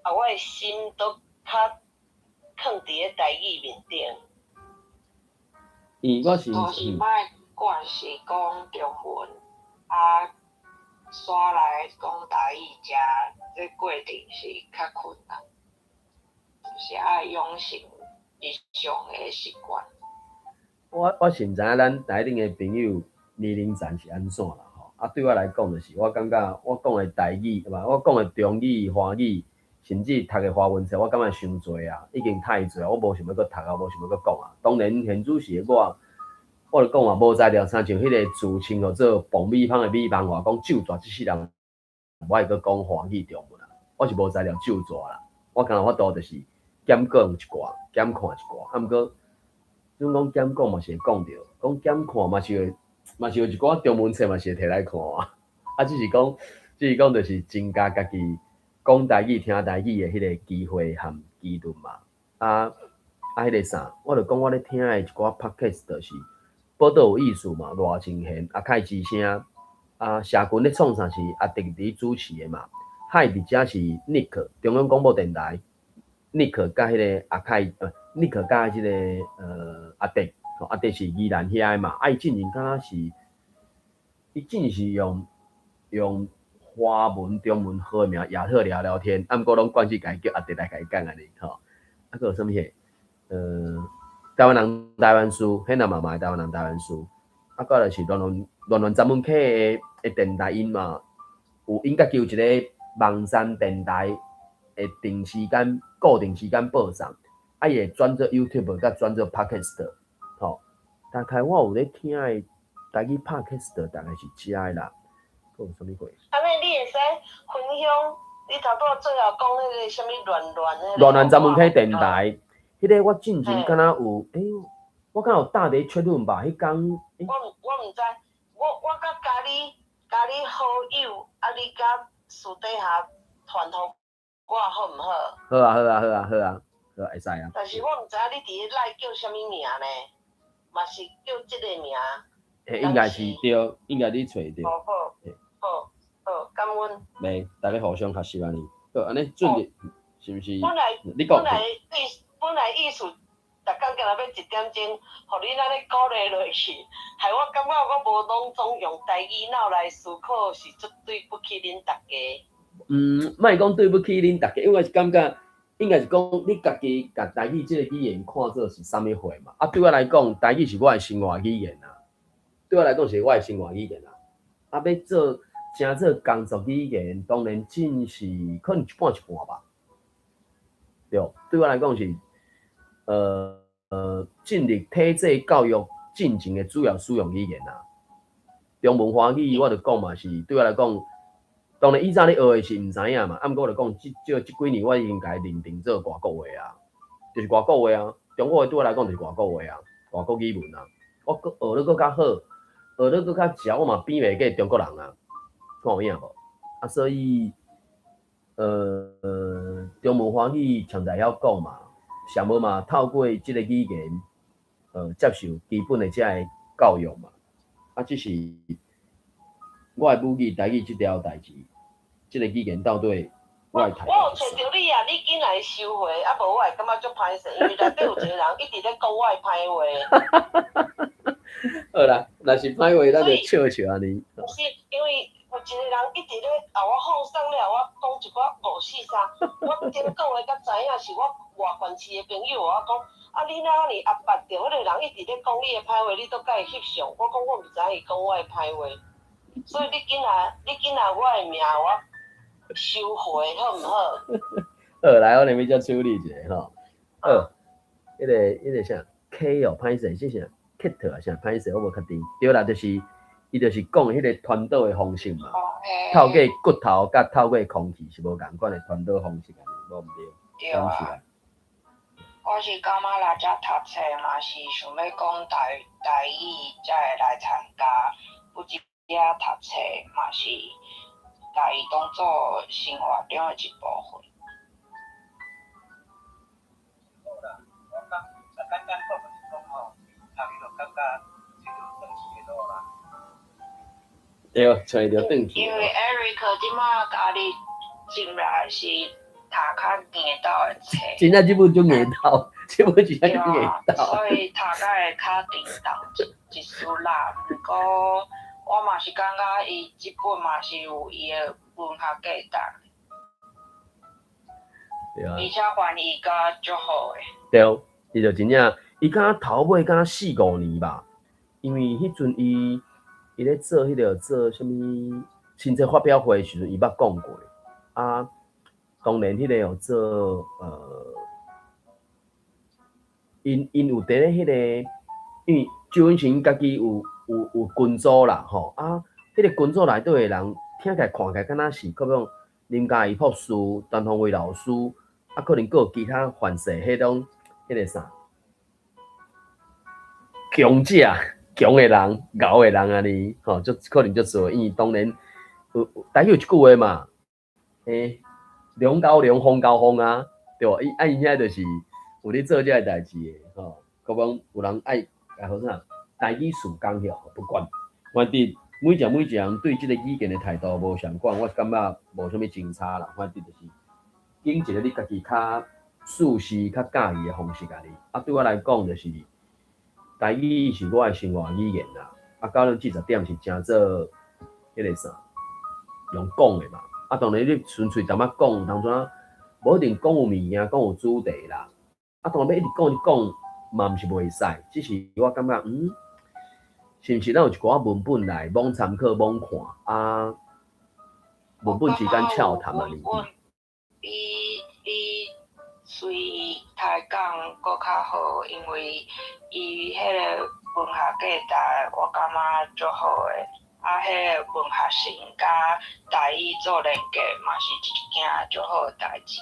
[SPEAKER 3] 啊，我的心都較囥佇咧台語面頂。
[SPEAKER 1] 伊我是，
[SPEAKER 5] 就是莫慣勢講中文，啊，煞來講台語，遮這過程是較困難，就是愛養成日常的習慣。
[SPEAKER 1] 我是毋知影咱台頂的朋友年齡層是按怎啦吼。啊，對我來講就是，我感覺我講的台語，無我講的中語、華語，甚至讀的華文冊，我感覺傷濟啊，已經太濟啊，我無想欲閣讀啊，無想欲閣講啊。當然，現主時的我，我就講啊，無才調，親像彼個自稱號做爆米香的米芳話講，咒大這世人無愛閣講華語中文啊。我是無才調咒大啦，我敢若法度就是減講一寡，減看一寡。啊，毋過，阮講減講嘛是會講著，講減看嘛是會，嘛是有一寡中文冊嘛是會摕來看啊。啊，只是講就是增加家己講台語、聽台語的彼個機會和機率嘛。啊啊，彼個啥，我就講我咧聽的一寡 podcast 就是報道有意思嘛，賴清賢、阿凱之聲，啊，社群咧創啥是阿迪佇主持的嘛，海佇遮是 Nick 中央廣播電台， Nick 佮彼个阿凱，Nick 佮這个阿迪，吼，阿迪是宜蘭遐的嘛，啊，伊進前敢若是，伊進前是用華文、中文號名亞特聊聊天，啊，毋過攏慣勢共伊叫阿迪來共伊講按呢，吼，啊，閣有啥物貨？台灣人台灣事，彼若嘛嘛台灣人台灣事，啊，閣就是亂亂亂亂專門客的電台，𪜶嘛有𪜶家己有一个網站電台，會定時間固定時間播送，啊，伊會轉做 YouTube，佮轉做 Podcast，吼。大概我有咧聽的台語 Podcast 大概是遮的啦。閣有啥物貨？
[SPEAKER 3] 按呢，你會使分享，你頭拄仔最後講彼個啥物亂亂彼個？
[SPEAKER 1] 亂亂專門客電台，彼個我進前敢若有，我敢有搭佇 chat room 吧？彼工，
[SPEAKER 3] 我毋知，我佮加你好友，啊，你佮私底下傳予我好毋好？
[SPEAKER 1] 好啊好啊好啊好啊，好會使啊。
[SPEAKER 3] 但是我毋知影你佇咧內叫啥物名呢？嘛是叫這个名？
[SPEAKER 1] 嘿，應該是對，應該你揣著。
[SPEAKER 3] 好好，好，好，感恩。
[SPEAKER 1] 袂，大家互相學習按呢。好，按呢進入，是毋是？
[SPEAKER 3] 本來
[SPEAKER 1] 你講。
[SPEAKER 3] 本來意思，逐工敢若欲一點鐘，予恁按呢鼓勵落去，害我感覺我無攏總用台語腦來思考，是足對不起恁大家。
[SPEAKER 1] 嗯，莫講對不起恁大家，因為我是感覺，應該是講你家己共台語這個語言看做是啥物貨嘛？啊，對我來講，台語是我的生活語言啊。對我來講是我的生活語言啊。啊，欲做成做工作語言，當然真是可能一半一半吧。對，對我來講是，進入體制教育進前的主要使用語言啊。中文華語我就講嘛是，對我來講，當然以前咧學的是毋知影嘛，啊，毋過我就講，這幾年我已經共伊認定做外國話啊，就是外國話啊。中國話對我來講就是外國話啊，外國語文啊。我閣學得閣較好，學得閣較捷，我嘛比袂過中國人啊，看有影無？啊，所以，中文華語常在曉講嘛，上無嘛透過這個語言，接受基本的這个教育嘛。啊，這是我的母語台語這條代誌，這個語言到底我的態度。
[SPEAKER 3] 我有揣著你啊，你緊來收回，啊無我會感覺足歹勢，因為內底有一個人一直咧講我的歹話。
[SPEAKER 1] 好啦，若是歹話，咱就笑笑按呢。
[SPEAKER 3] 毋是，因為有一個人一直咧予我放鬆了，我講一寡五四三，我頂個月才知影是我外縣市的朋友，我講啊，你哪遮爾壓迫著，彼個人一直咧講你的歹話，你都共伊翕相。我講我毋知影伊講我的歹話，所以你緊來我的名，我收回好毋好？
[SPEAKER 1] 好，來，我來欲才處理一下吼。好，彼個啥 K 哦，歹勢，這啥 Kit 啊，啥歹勢，我無確定。對啦，就是伊就是講彼個傳導的方式嘛。透過骨頭佮透過空氣是無仝款的傳導方式啊，無毋對。
[SPEAKER 5] 對啊。我是感覺來遮讀冊嘛是想欲講台語才會來參加，不止遮讀冊嘛是共伊當做生活中的一部分。
[SPEAKER 4] 好啦，我講啊簡單講就是講吼，讀伊就感覺揣著轉去的路啦。
[SPEAKER 1] 對，揣著轉去。
[SPEAKER 5] 因為 Eric 這馬共你進來是讀較硬斗的冊。
[SPEAKER 1] 真正這本足硬斗，這本真正足硬斗。
[SPEAKER 5] 所以讀甲會較沉重一絲力。毋過我嘛是感覺伊這本嘛是有伊的文學價值。
[SPEAKER 1] 對啊。
[SPEAKER 5] 而且翻譯甲足好的。
[SPEAKER 1] 對，伊就真正，伊敢頭尾敢四五年吧，因為彼陣伊咧做彼個做啥物新冊發表會的時陣，伊捌講過。啊，當然彼個有做𪜶有佇咧彼個，因為周永成家己有群組啦吼，啊，彼個群組內底的人聽起來看起來敢若是，可講林嘉怡博士、陳鳳威老師，啊，可能閣有其他範勢彼種彼個啥強者、強的人、𠢕的人按呢，吼，足可能足濟，因為當然有台語有一句話嘛，龍高龍，風高風啊，對無？伊啊𪜶遐就是有咧做這个代誌的，吼，可講有人愛愛好啥台語事工遐，不管，反正每一個人對這個語言的態度無相仝，我感覺無啥物真差啦。反正就是揀一個你家己較敘事較佮意的方式按呢。啊，對我來講就是台語是我的生活語言啦。啊，9點至10點是誠做彼個啥，用講的嘛。啊，當然你純粹淡仔講，當陣無一定講有物件，講有主題啦。啊，當然欲一直講一直講嘛，毋是袂使，只是我感覺，是毋是咱有一寡文本來罔參考、罔看啊？文本之間俏談按呢。
[SPEAKER 5] 比比隨台講閣較好，因為伊彼个文學價值我感覺足好的，啊，彼个文學性佮台語做連結嘛是一件足好的代誌。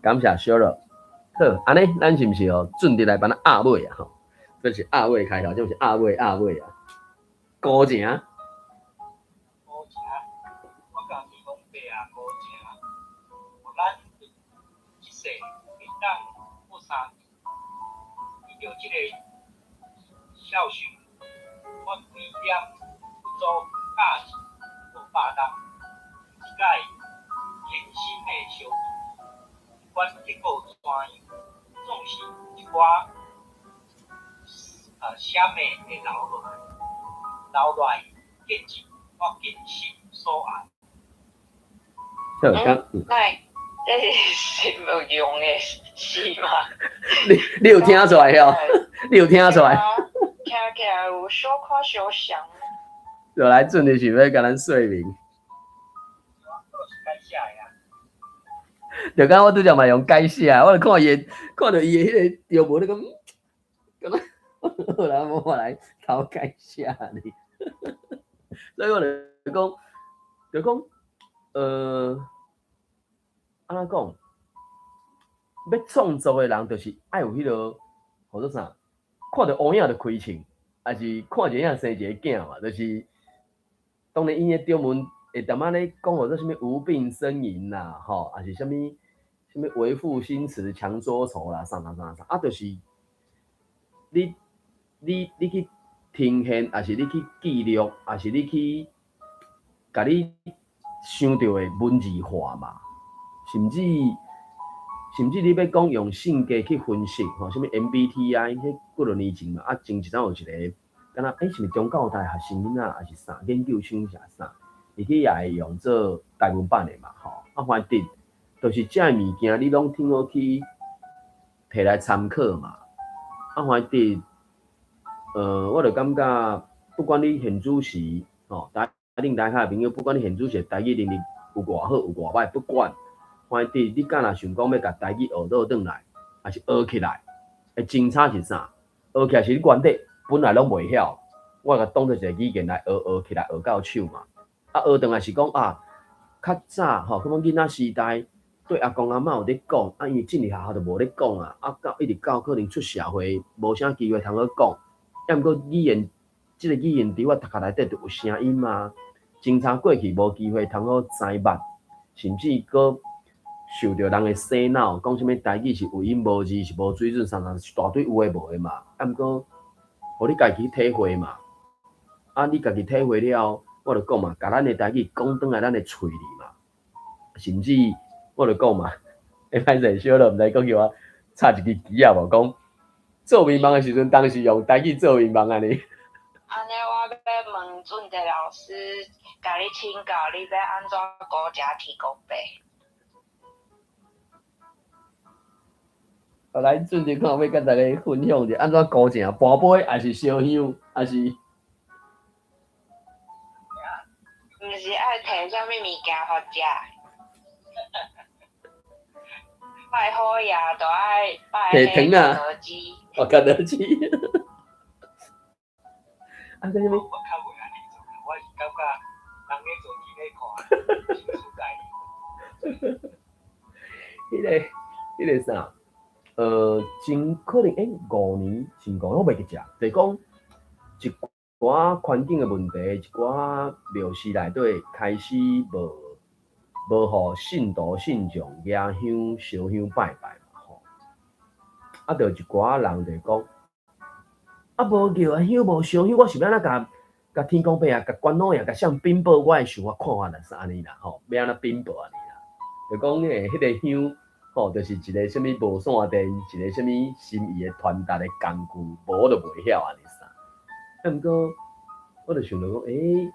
[SPEAKER 1] 感謝小樂。好，按呢，咱是毋是哦，準佇來辦啊鴨尾啊？吼，這是鴨尾開頭，這是鴨尾鴨尾啊。孤情。
[SPEAKER 4] 孤情，我共天公伯啊，孤情，予咱這世會當過三頓，為著這個孝順，我規點不足價值500冬，一擺虔心的燒燭，不管結果怎樣，總是一寡啥物會留落來，留落來見證我今生所愛。
[SPEAKER 1] 好，
[SPEAKER 5] 那這是實無用的詩嗎？
[SPEAKER 1] 你有聽出來哦？你有聽出來？
[SPEAKER 5] 聽起來有小可相像。
[SPEAKER 1] 就來準的是欲共咱說明。就敢我拄才嘛用改寫，我就看伊，看著伊的彼個條文，你講，敢若好啦，我來偷改寫呢。所以我就講，就講，按怎講？欲創作的人，就是愛有彼個，號做啥？看著烏影就開銃，抑是看一個影生一个囝嘛？就是當然，伊的中文會淡仔咧講號做啥物無病呻吟啦，吼，抑是啥物啥物為賦新詞強說愁啦，啥啥啥啥，啊，就是你去呈現，抑是你去記錄，抑是你去共你想著的文字化嘛，甚至你欲講用性格去分析，吼，啥物 MBTI，彼幾若年前嘛，啊，前一陣有一个，敢若是毋是中教大學生囡仔，抑是啥研究生是啥，伊去也會用做台文版的嘛，吼，啊，反正就是這个物件，你攏挺好去提來參考嘛，啊，反正，我就感覺，不管你現主時，吼，台頂台下的朋友，不管你現主時台語能力有偌好有偌䆀，不管，反正你敢若想講欲共台語學倒轉來，抑是學起來，的真差是啥？學起來是你原底本來攏袂曉，我共當做一個語言來學學起來，學到手嘛。啊，學轉來是講啊，較早吼，可能囡仔時代對阿公阿嬤有咧講，啊，因為進入學校就無咧講啊，啊，到一直到可能出社會無啥機會通好講。抑毋過語言，這個語言佇我頭殼內底就有聲音啊。真差過去無機會通好知捌，甚至閣受著人的洗腦，講啥物台語是有音無字，是無水準，啥啥一大堆有的無的嘛。啊，毋過，予你家己去體會嘛。啊，你家己體會了後，我就講嘛，共咱的台語講轉來咱的喙裡嘛。甚至我就講嘛，會歹勢小樂毋知閣叫我插一支旗仔無？講做眠夢的時陣，當時用台語做眠夢按呢。
[SPEAKER 5] 按呢，我欲問俊哲老師，共你請教，你欲按怎孤食天公伯？
[SPEAKER 1] 好，來，俊哲看欲共大家分享者，按怎孤食跋杯，抑是燒香，抑是？
[SPEAKER 5] 毋是愛提啥物物件予食？拜虎爺就愛拜
[SPEAKER 1] 提糖啊！
[SPEAKER 5] 彼個雞。
[SPEAKER 1] 哦，咖喱雞。啊，啥物？
[SPEAKER 4] 我較袂按呢做，我是感覺人咧做，伊咧看，真自在。
[SPEAKER 1] 彼個啥？真可能5年是5年，我袂記得，就是講一寡環境的問題，一寡廟寺內底開始無予信徒信眾舉香燒香拜拜嘛吼。啊，就一寡人就講，啊無叫啊香無燒香，我是欲按怎共共天公伯啊，共關老爺，共啥稟報我的想法看法啦，是按呢啦吼，欲按怎稟報按呢啦？就講彼個香吼，就是一个啥物無線電，一個啥物心意的傳達的工具，無我就袂曉按呢啥。啊，毋過我就想著講，佇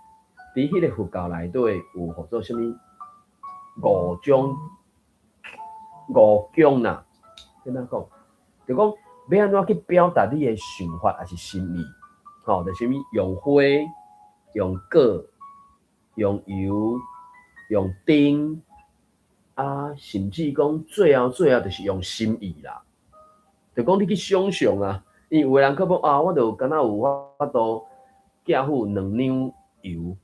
[SPEAKER 1] 彼个佛教內底有號做啥物五種五講啦，按怎講？就講欲按怎去表達你的想法，抑是心意，吼，就啥物用花、用果、用油、用燈，啊，甚至講最後最後就是用心意啦。就講你去想像啊，因為有的人可能啊，我就敢若有法度寄付2兩油，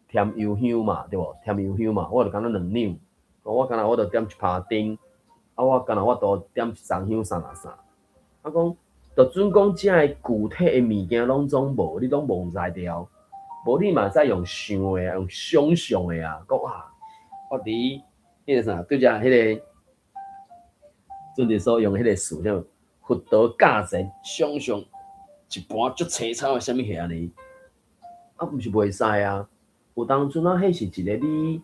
[SPEAKER 1] 添油香嘛，對無？添油香嘛，我就敢若兩兩，我敢若我就點一拋燈，啊，我敢若我都點一欉香啥啥啥。啊，講就準講遮个具體的物件攏總無，你攏無材料，無你嘛會使用想的，用想像的啊，講啊，我佇彼个啥，拄才彼个，陣時所用彼个詞叫佛陀駕前，想像一盤足凄慘的啥物貨按呢？啊，毋是袂使啊！有當陣啊，彼是一个你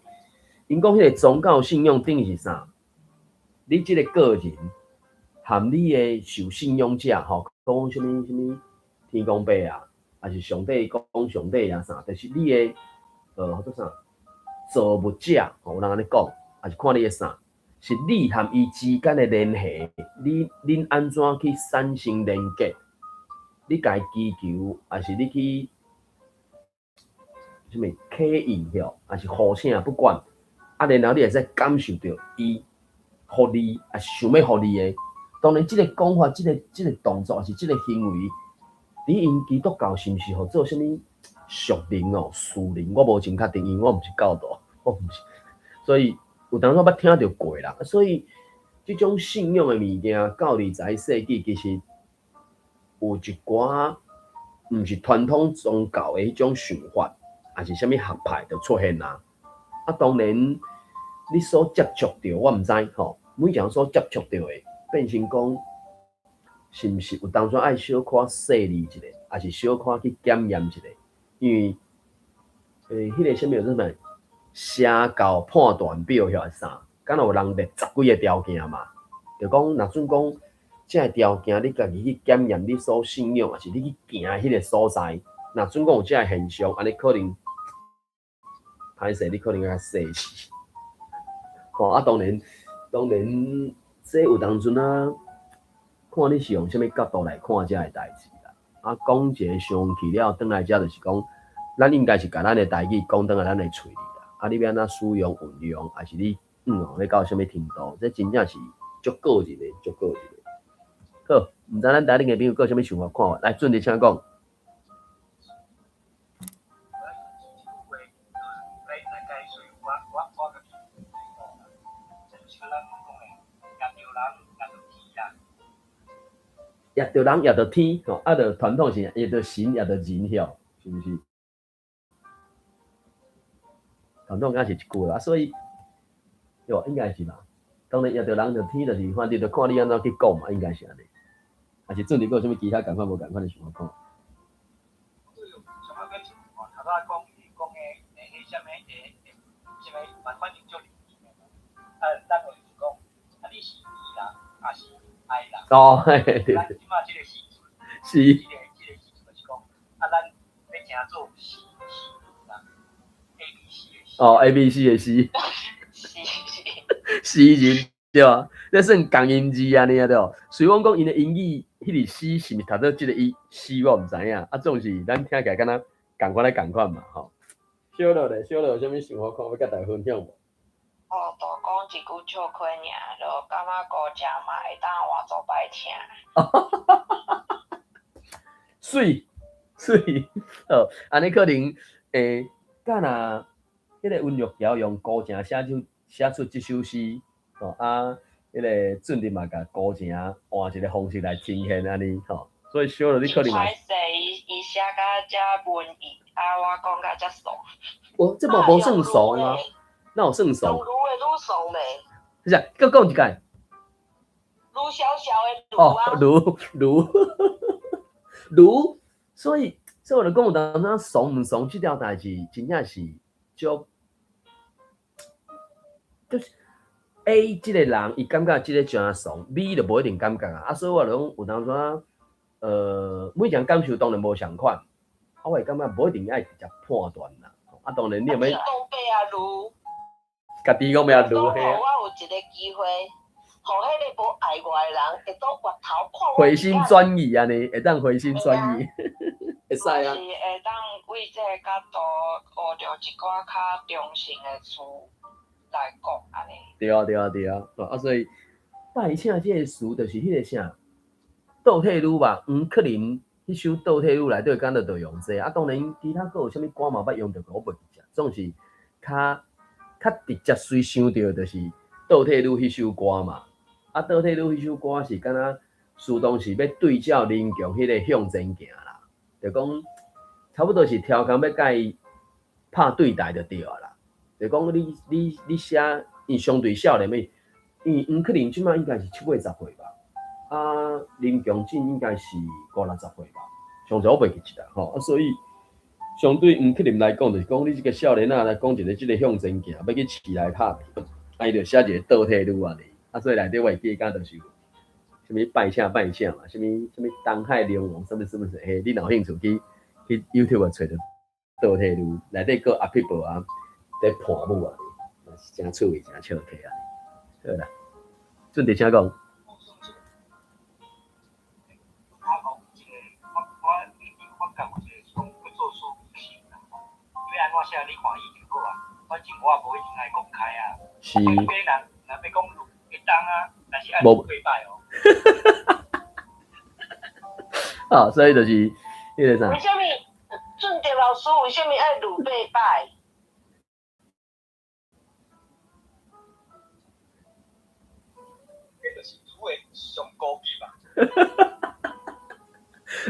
[SPEAKER 1] ，𪜶講彼个宗教信仰等於是啥？你這个個人和你的受信仰者吼，講啥物啥物天公伯啊，抑是上帝講上帝啊啥，就是你的號做啥造物者，吼，有人按呢講，抑是看你的啥，是你和伊之間的聯繫，你恁按怎去產生連結？你共伊祈求，抑是你去啥物啟應吼，抑是呼請，不管，啊，然後你會使感受著伊予你，抑是想欲予你的。當然，這个講法、這个動作，抑是這个行為，佇𪜶基督教是毋是號做啥物屬靈哦、屬靈？我無真確定，因為我毋是教徒，我毋是，所以有當時我捌聽著過啦。所以這種信仰的物件，到21世紀其實有一寡毋是傳統宗教的彼種想法，抑是啥物學派就出現啦。啊，當然你所接觸著，我毋知吼，每一個人所接觸著的，變成講是毋是有當陣愛小可細膩一下，抑是小可去檢驗一下，因為彼个啥物叫做啥物邪教判斷表遐啥，敢若有人列十幾个條件嘛？就講若準講這个條件，你家己去檢驗你所信仰，抑是你去行彼个所在，若準講有這个現象，按呢可能歹勢，你可能愛較細緻。吼啊，當然，當然，這有當陣啊，看你是用啥物角度來看這个代誌啦。啊，講一个上去了，轉來遮就是講，咱應該是共咱的台語講轉來咱的喙裡啦。啊，你欲按怎使用運用，抑是你你到啥物程度？這真正是足個人的，足個人的。好，毋知咱台頂的朋友閣有啥物想法看法？來，準備請講。掖著人，掖著天，吼，啊，著傳統是掖著神，掖著人，吼，是毋是？傳統敢是一句啦，所以，對無？應該是吧。當然掖著人，著天，就是反正就看你按怎去講嘛，應該是按呢。抑是準備閣有啥物其他仝款無仝款的想法看？
[SPEAKER 4] 對，像我講，頭拄仔講伊講的，彼啥物，啥物，嘛反正足靈的嘛。啊，咱就是講，啊，你是伊人，抑是愛人？
[SPEAKER 1] 哦，嘿，對。
[SPEAKER 4] 咱這馬這个時陣，這個時陣就是講，啊，咱欲成做 C C 人，A B C 的 C。
[SPEAKER 1] 哦，A B C 的 C。
[SPEAKER 5] 是是。
[SPEAKER 1] C 人對吧？這算仝音字按呢啊對無？雖然講𪜶的英語，彼个 C 是毋是讀做這个伊 C 我毋知影，啊，總是咱聽起來敢若仝款咧仝款嘛吼。小樂咧，小樂有啥物想法看欲佮大家分享無？
[SPEAKER 5] 哦，就講一句笑話爾，就感覺古食嘛會當換做歹聽。
[SPEAKER 1] 媠媠，好，按呢可能敢若彼个溫玉橋用古城寫出這首詩，吼啊，彼个準的嘛共古城換一个方式來呈現按呢吼，所以小樂你可能嘛。
[SPEAKER 5] 歹勢，伊寫甲遮文藝，啊，我講甲遮俗。
[SPEAKER 1] 哦，這嘛無算俗啊，哪有算俗？
[SPEAKER 3] 用愈的愈俗咧。
[SPEAKER 1] 是啊，閣講一擺。
[SPEAKER 3] 愈小小的愈啊。
[SPEAKER 1] 哦，愈愈愈，所以我就講有當陣俗毋俗這條代誌，真正是足，就是， A 這个人伊感覺這个誠爽，B 就無一定感覺啊。啊，所以我就講有當陣，每一個人感受當然無仝款，啊，我會感覺無一定愛直接判斷啦。啊，當然你有欲
[SPEAKER 3] 講白啊，如
[SPEAKER 1] 家己講欲啊，如
[SPEAKER 3] 予我有一個機會，予彼个無愛我的人會當回頭看我。
[SPEAKER 1] 回心轉意按呢，會當回心轉意，會使啊。
[SPEAKER 5] 是會當為這個角度學著一寡較中性的詞來講按呢。
[SPEAKER 1] 對啊對啊對啊，啊所以拜請這个詞就是彼个啥，倒退嚕吧，黃克林彼首倒退嚕內底敢若就用這個，啊當然其他閣有啥物歌嘛捌用著過，我袂記得，總是較較直接隨想著就是倒退嚕彼首歌嘛，啊倒退嚕彼首歌是敢若自動是欲對照林強彼个向前行啦，就講差不多是超工欲共伊拍對台就對啊啦，就講你寫，伊相對少年的，因為黃克林這擺應該是七八十歲吧，啊林強進應該是五六十歲吧，上濟我袂記得啦吼，啊所以相對黃克林來講，就是講你這個少年仔來講一個這個向前行，欲去市內拍拼，啊伊就寫一個倒退嚕按呢，啊所以內底我會記得就是啥物拜請拜請嘛，啥物啥物東海龍王，啥物啥物嘿，你若有興趣去去 YouTube 揣著倒退嚕，內底閣阿撇步啊，佇伴舞啊，嘛是誠趣味，誠笑客啊。好啦，準備請講。
[SPEAKER 4] 我講一个，我我我感覺一個講叫做書信啦，欲按怎寫你歡喜就好啊，反正我也無一定愛公開啊。
[SPEAKER 1] 是。
[SPEAKER 4] 若若欲講會當啊，但是愛八擺哦。
[SPEAKER 1] 啊，所以就是彼个啥？
[SPEAKER 3] 為啥物俊德老師為啥物愛攄八擺？
[SPEAKER 4] 彼就是攄的上高級吧。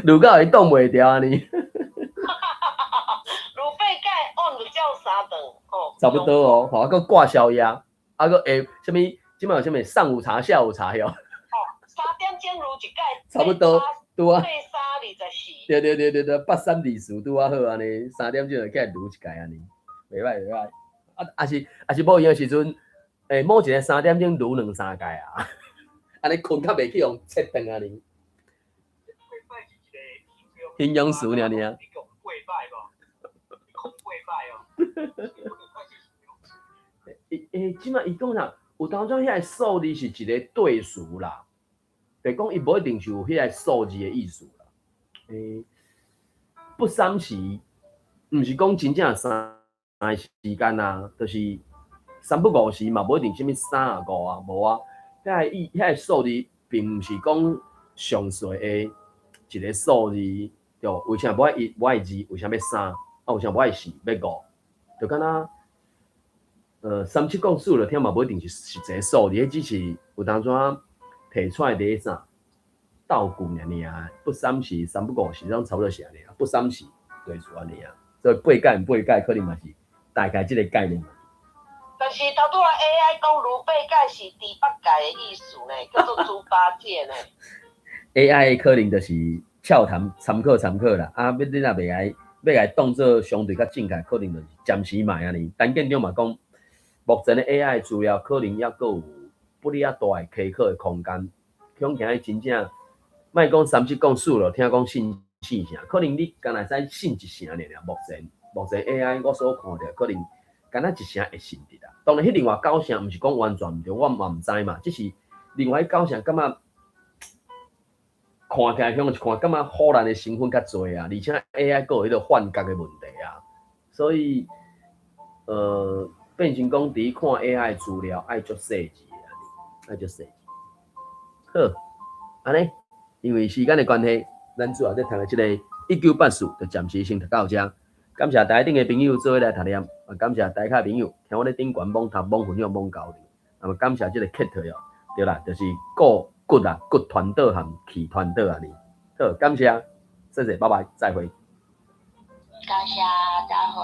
[SPEAKER 1] 攄到會擋袂牢按呢。
[SPEAKER 3] 攄八擺，按就照三頓吼。
[SPEAKER 1] 差不多哦，吼，啊，閣掛宵夜，啊，閣下啥物？這擺有啥物上午茶、下午茶喲。
[SPEAKER 3] 哦，3點鐘攄一擺。
[SPEAKER 1] 差不多，拄啊。
[SPEAKER 3] 八三二十四。
[SPEAKER 1] 對對對對對，八三二四拄仔好按呢，3點鐘就起來攄一擺按呢，袂歹袂歹。啊，啊是啊是無閒的時陣，欸，某一个3點鐘攄兩三擺啊，按呢睏較袂去予切斷按呢。形容詞爾爾。
[SPEAKER 4] 你講八擺無？你講八擺哦。
[SPEAKER 1] 欸，這擺伊講啥？有當陣遐个數字是一個對數啦，就是講伊無一定是有彼个數字的意思啦。欸，不三時，毋是講真正三个時間啊，就是三不五時嘛，無一定啥物三啊五啊，無啊。遐个意，遐个數字並毋是講詳細的一個數字，對無？為啥無愛一，無愛二？為啥欲三？啊，為啥無愛四？欲五？就敢若。三七講四就聽嘛，無一定是實際數字，彼只是有當陣提出來佇啥道具爾爾，不三時，三不五時，攏差不多是按呢啊，不三時就是按呢啊，所以八改毋八改，可能嘛是大概這个概念。
[SPEAKER 3] 但是頭拄仔 AI 講攄八改是豬八戒的意思呢，叫做豬八戒呢。
[SPEAKER 1] AI 可能就是俏談參考參考啦，啊，欲你若袂愛，欲來當做相對較正確，可能就是暫時莫按呢。陳建中嘛講，目前的 AI 資料可能猶閣有不哩仔大的開闊的空間，恐驚真正莫講三七講四咯，聽講信四成，可能你干焦會使信一成爾爾。目前 AI 我所看著，可能干焦一成會信得啦。當然，彼另外九成毋是講完全毋對，我嘛毋知嘛，只是另外彼九成感覺看起來向一看，感覺唬爛的成分較濟啊，而且 AI 閣有彼個幻覺的問題啊，所以變成講佇看 AI 資料愛足細緻的，愛足細緻。好，按呢，因為時間的關係，咱主要咧讀的這个1984就暫時先讀到遮。感謝台頂的朋友做伙來讀念，也感謝台下朋友聽我咧頂懸猛讀、猛分享、猛交流。那麼感謝這个 Kate 哦，對啦，就是顧骨啊，骨傳導和氣傳導按呢。好，感謝，謝謝，拜拜，再會。
[SPEAKER 5] 感謝，再會。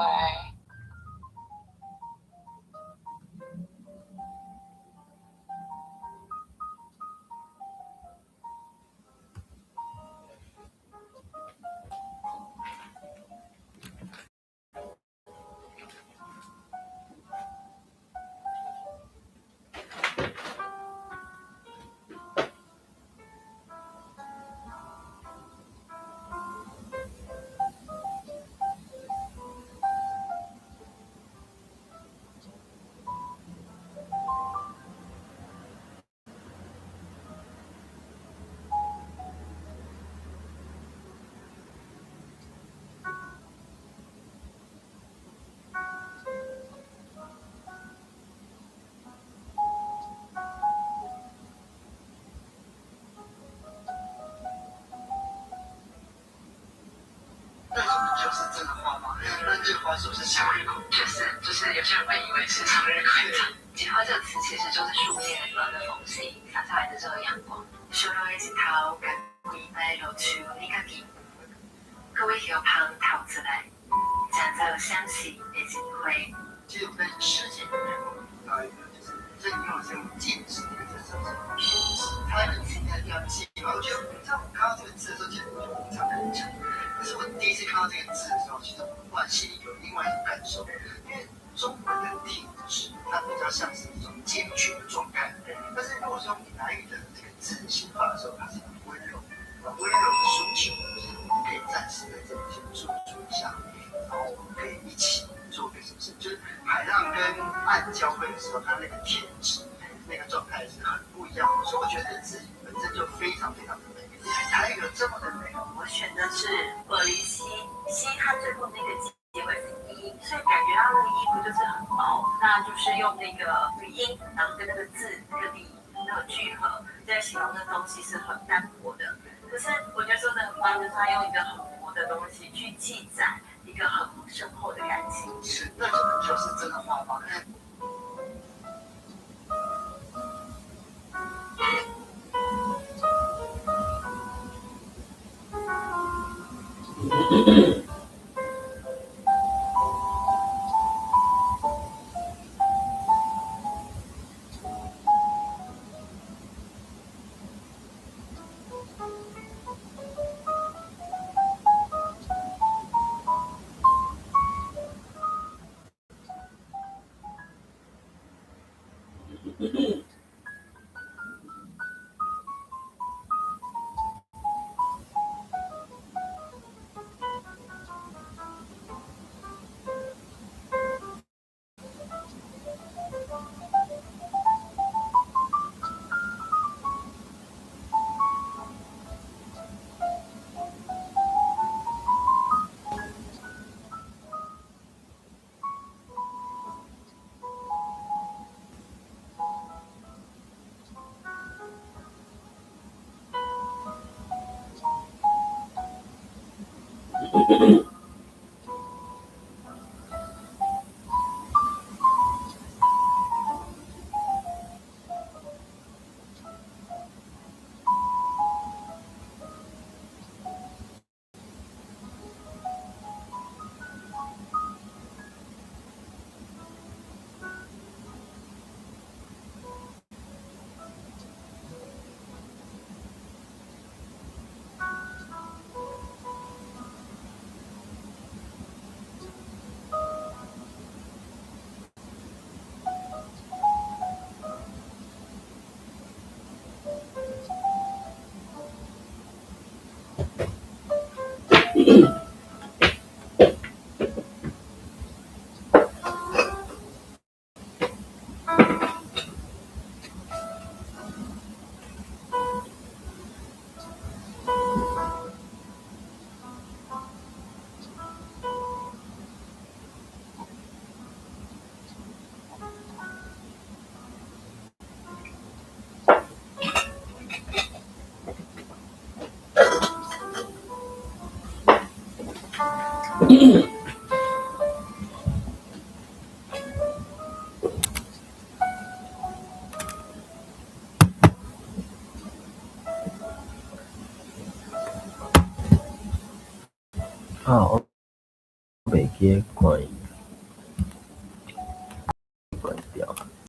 [SPEAKER 6] 這個花是不是向日葵？
[SPEAKER 7] 確實，就是有些人會以為是向日葵。菊花這個詞其實就是樹葉的縫隙灑下來的這個陽光。小落的日頭，共規排露樹你家己，各位葉芳透出來，成做相似的一花。
[SPEAKER 6] 其實我在詩集裡面遇到一個，就是這裡面有用靜止這個字，是停止，它那個字應該叫靜嘛。我覺得，你知道我看到這個字的時候，其實我就非常認真。可是我第一次看到這個字的時候，其實我心裡有另外一種感受，因為中文的停止，它比較像是一種堅決的狀態。但是如果說用閩南語的這個字寫法的時候，它是溫柔、溫柔的訴求，就是我們可以暫時在這裡先駐足一下，然後我們可以一起做個什麼事，就是海浪跟岸交匯的時候，它那個停止那個狀態是很不一樣的。所以我覺得這個字本身就非常非常的美。台語有這麼的美。
[SPEAKER 7] 我選的是玻璃西，西它最後那個結尾是一，所以感覺它那個衣服就是很薄，那就是用那個語音，然後跟那個字那個理那個聚合，在形容那東西是很單薄的。可是我覺得說的很棒，就是他用一個很薄的東西去記載一個很深厚的感情。
[SPEAKER 6] 是，那可能就是真的話嗎？
[SPEAKER 1] 啊！我袂記得看伊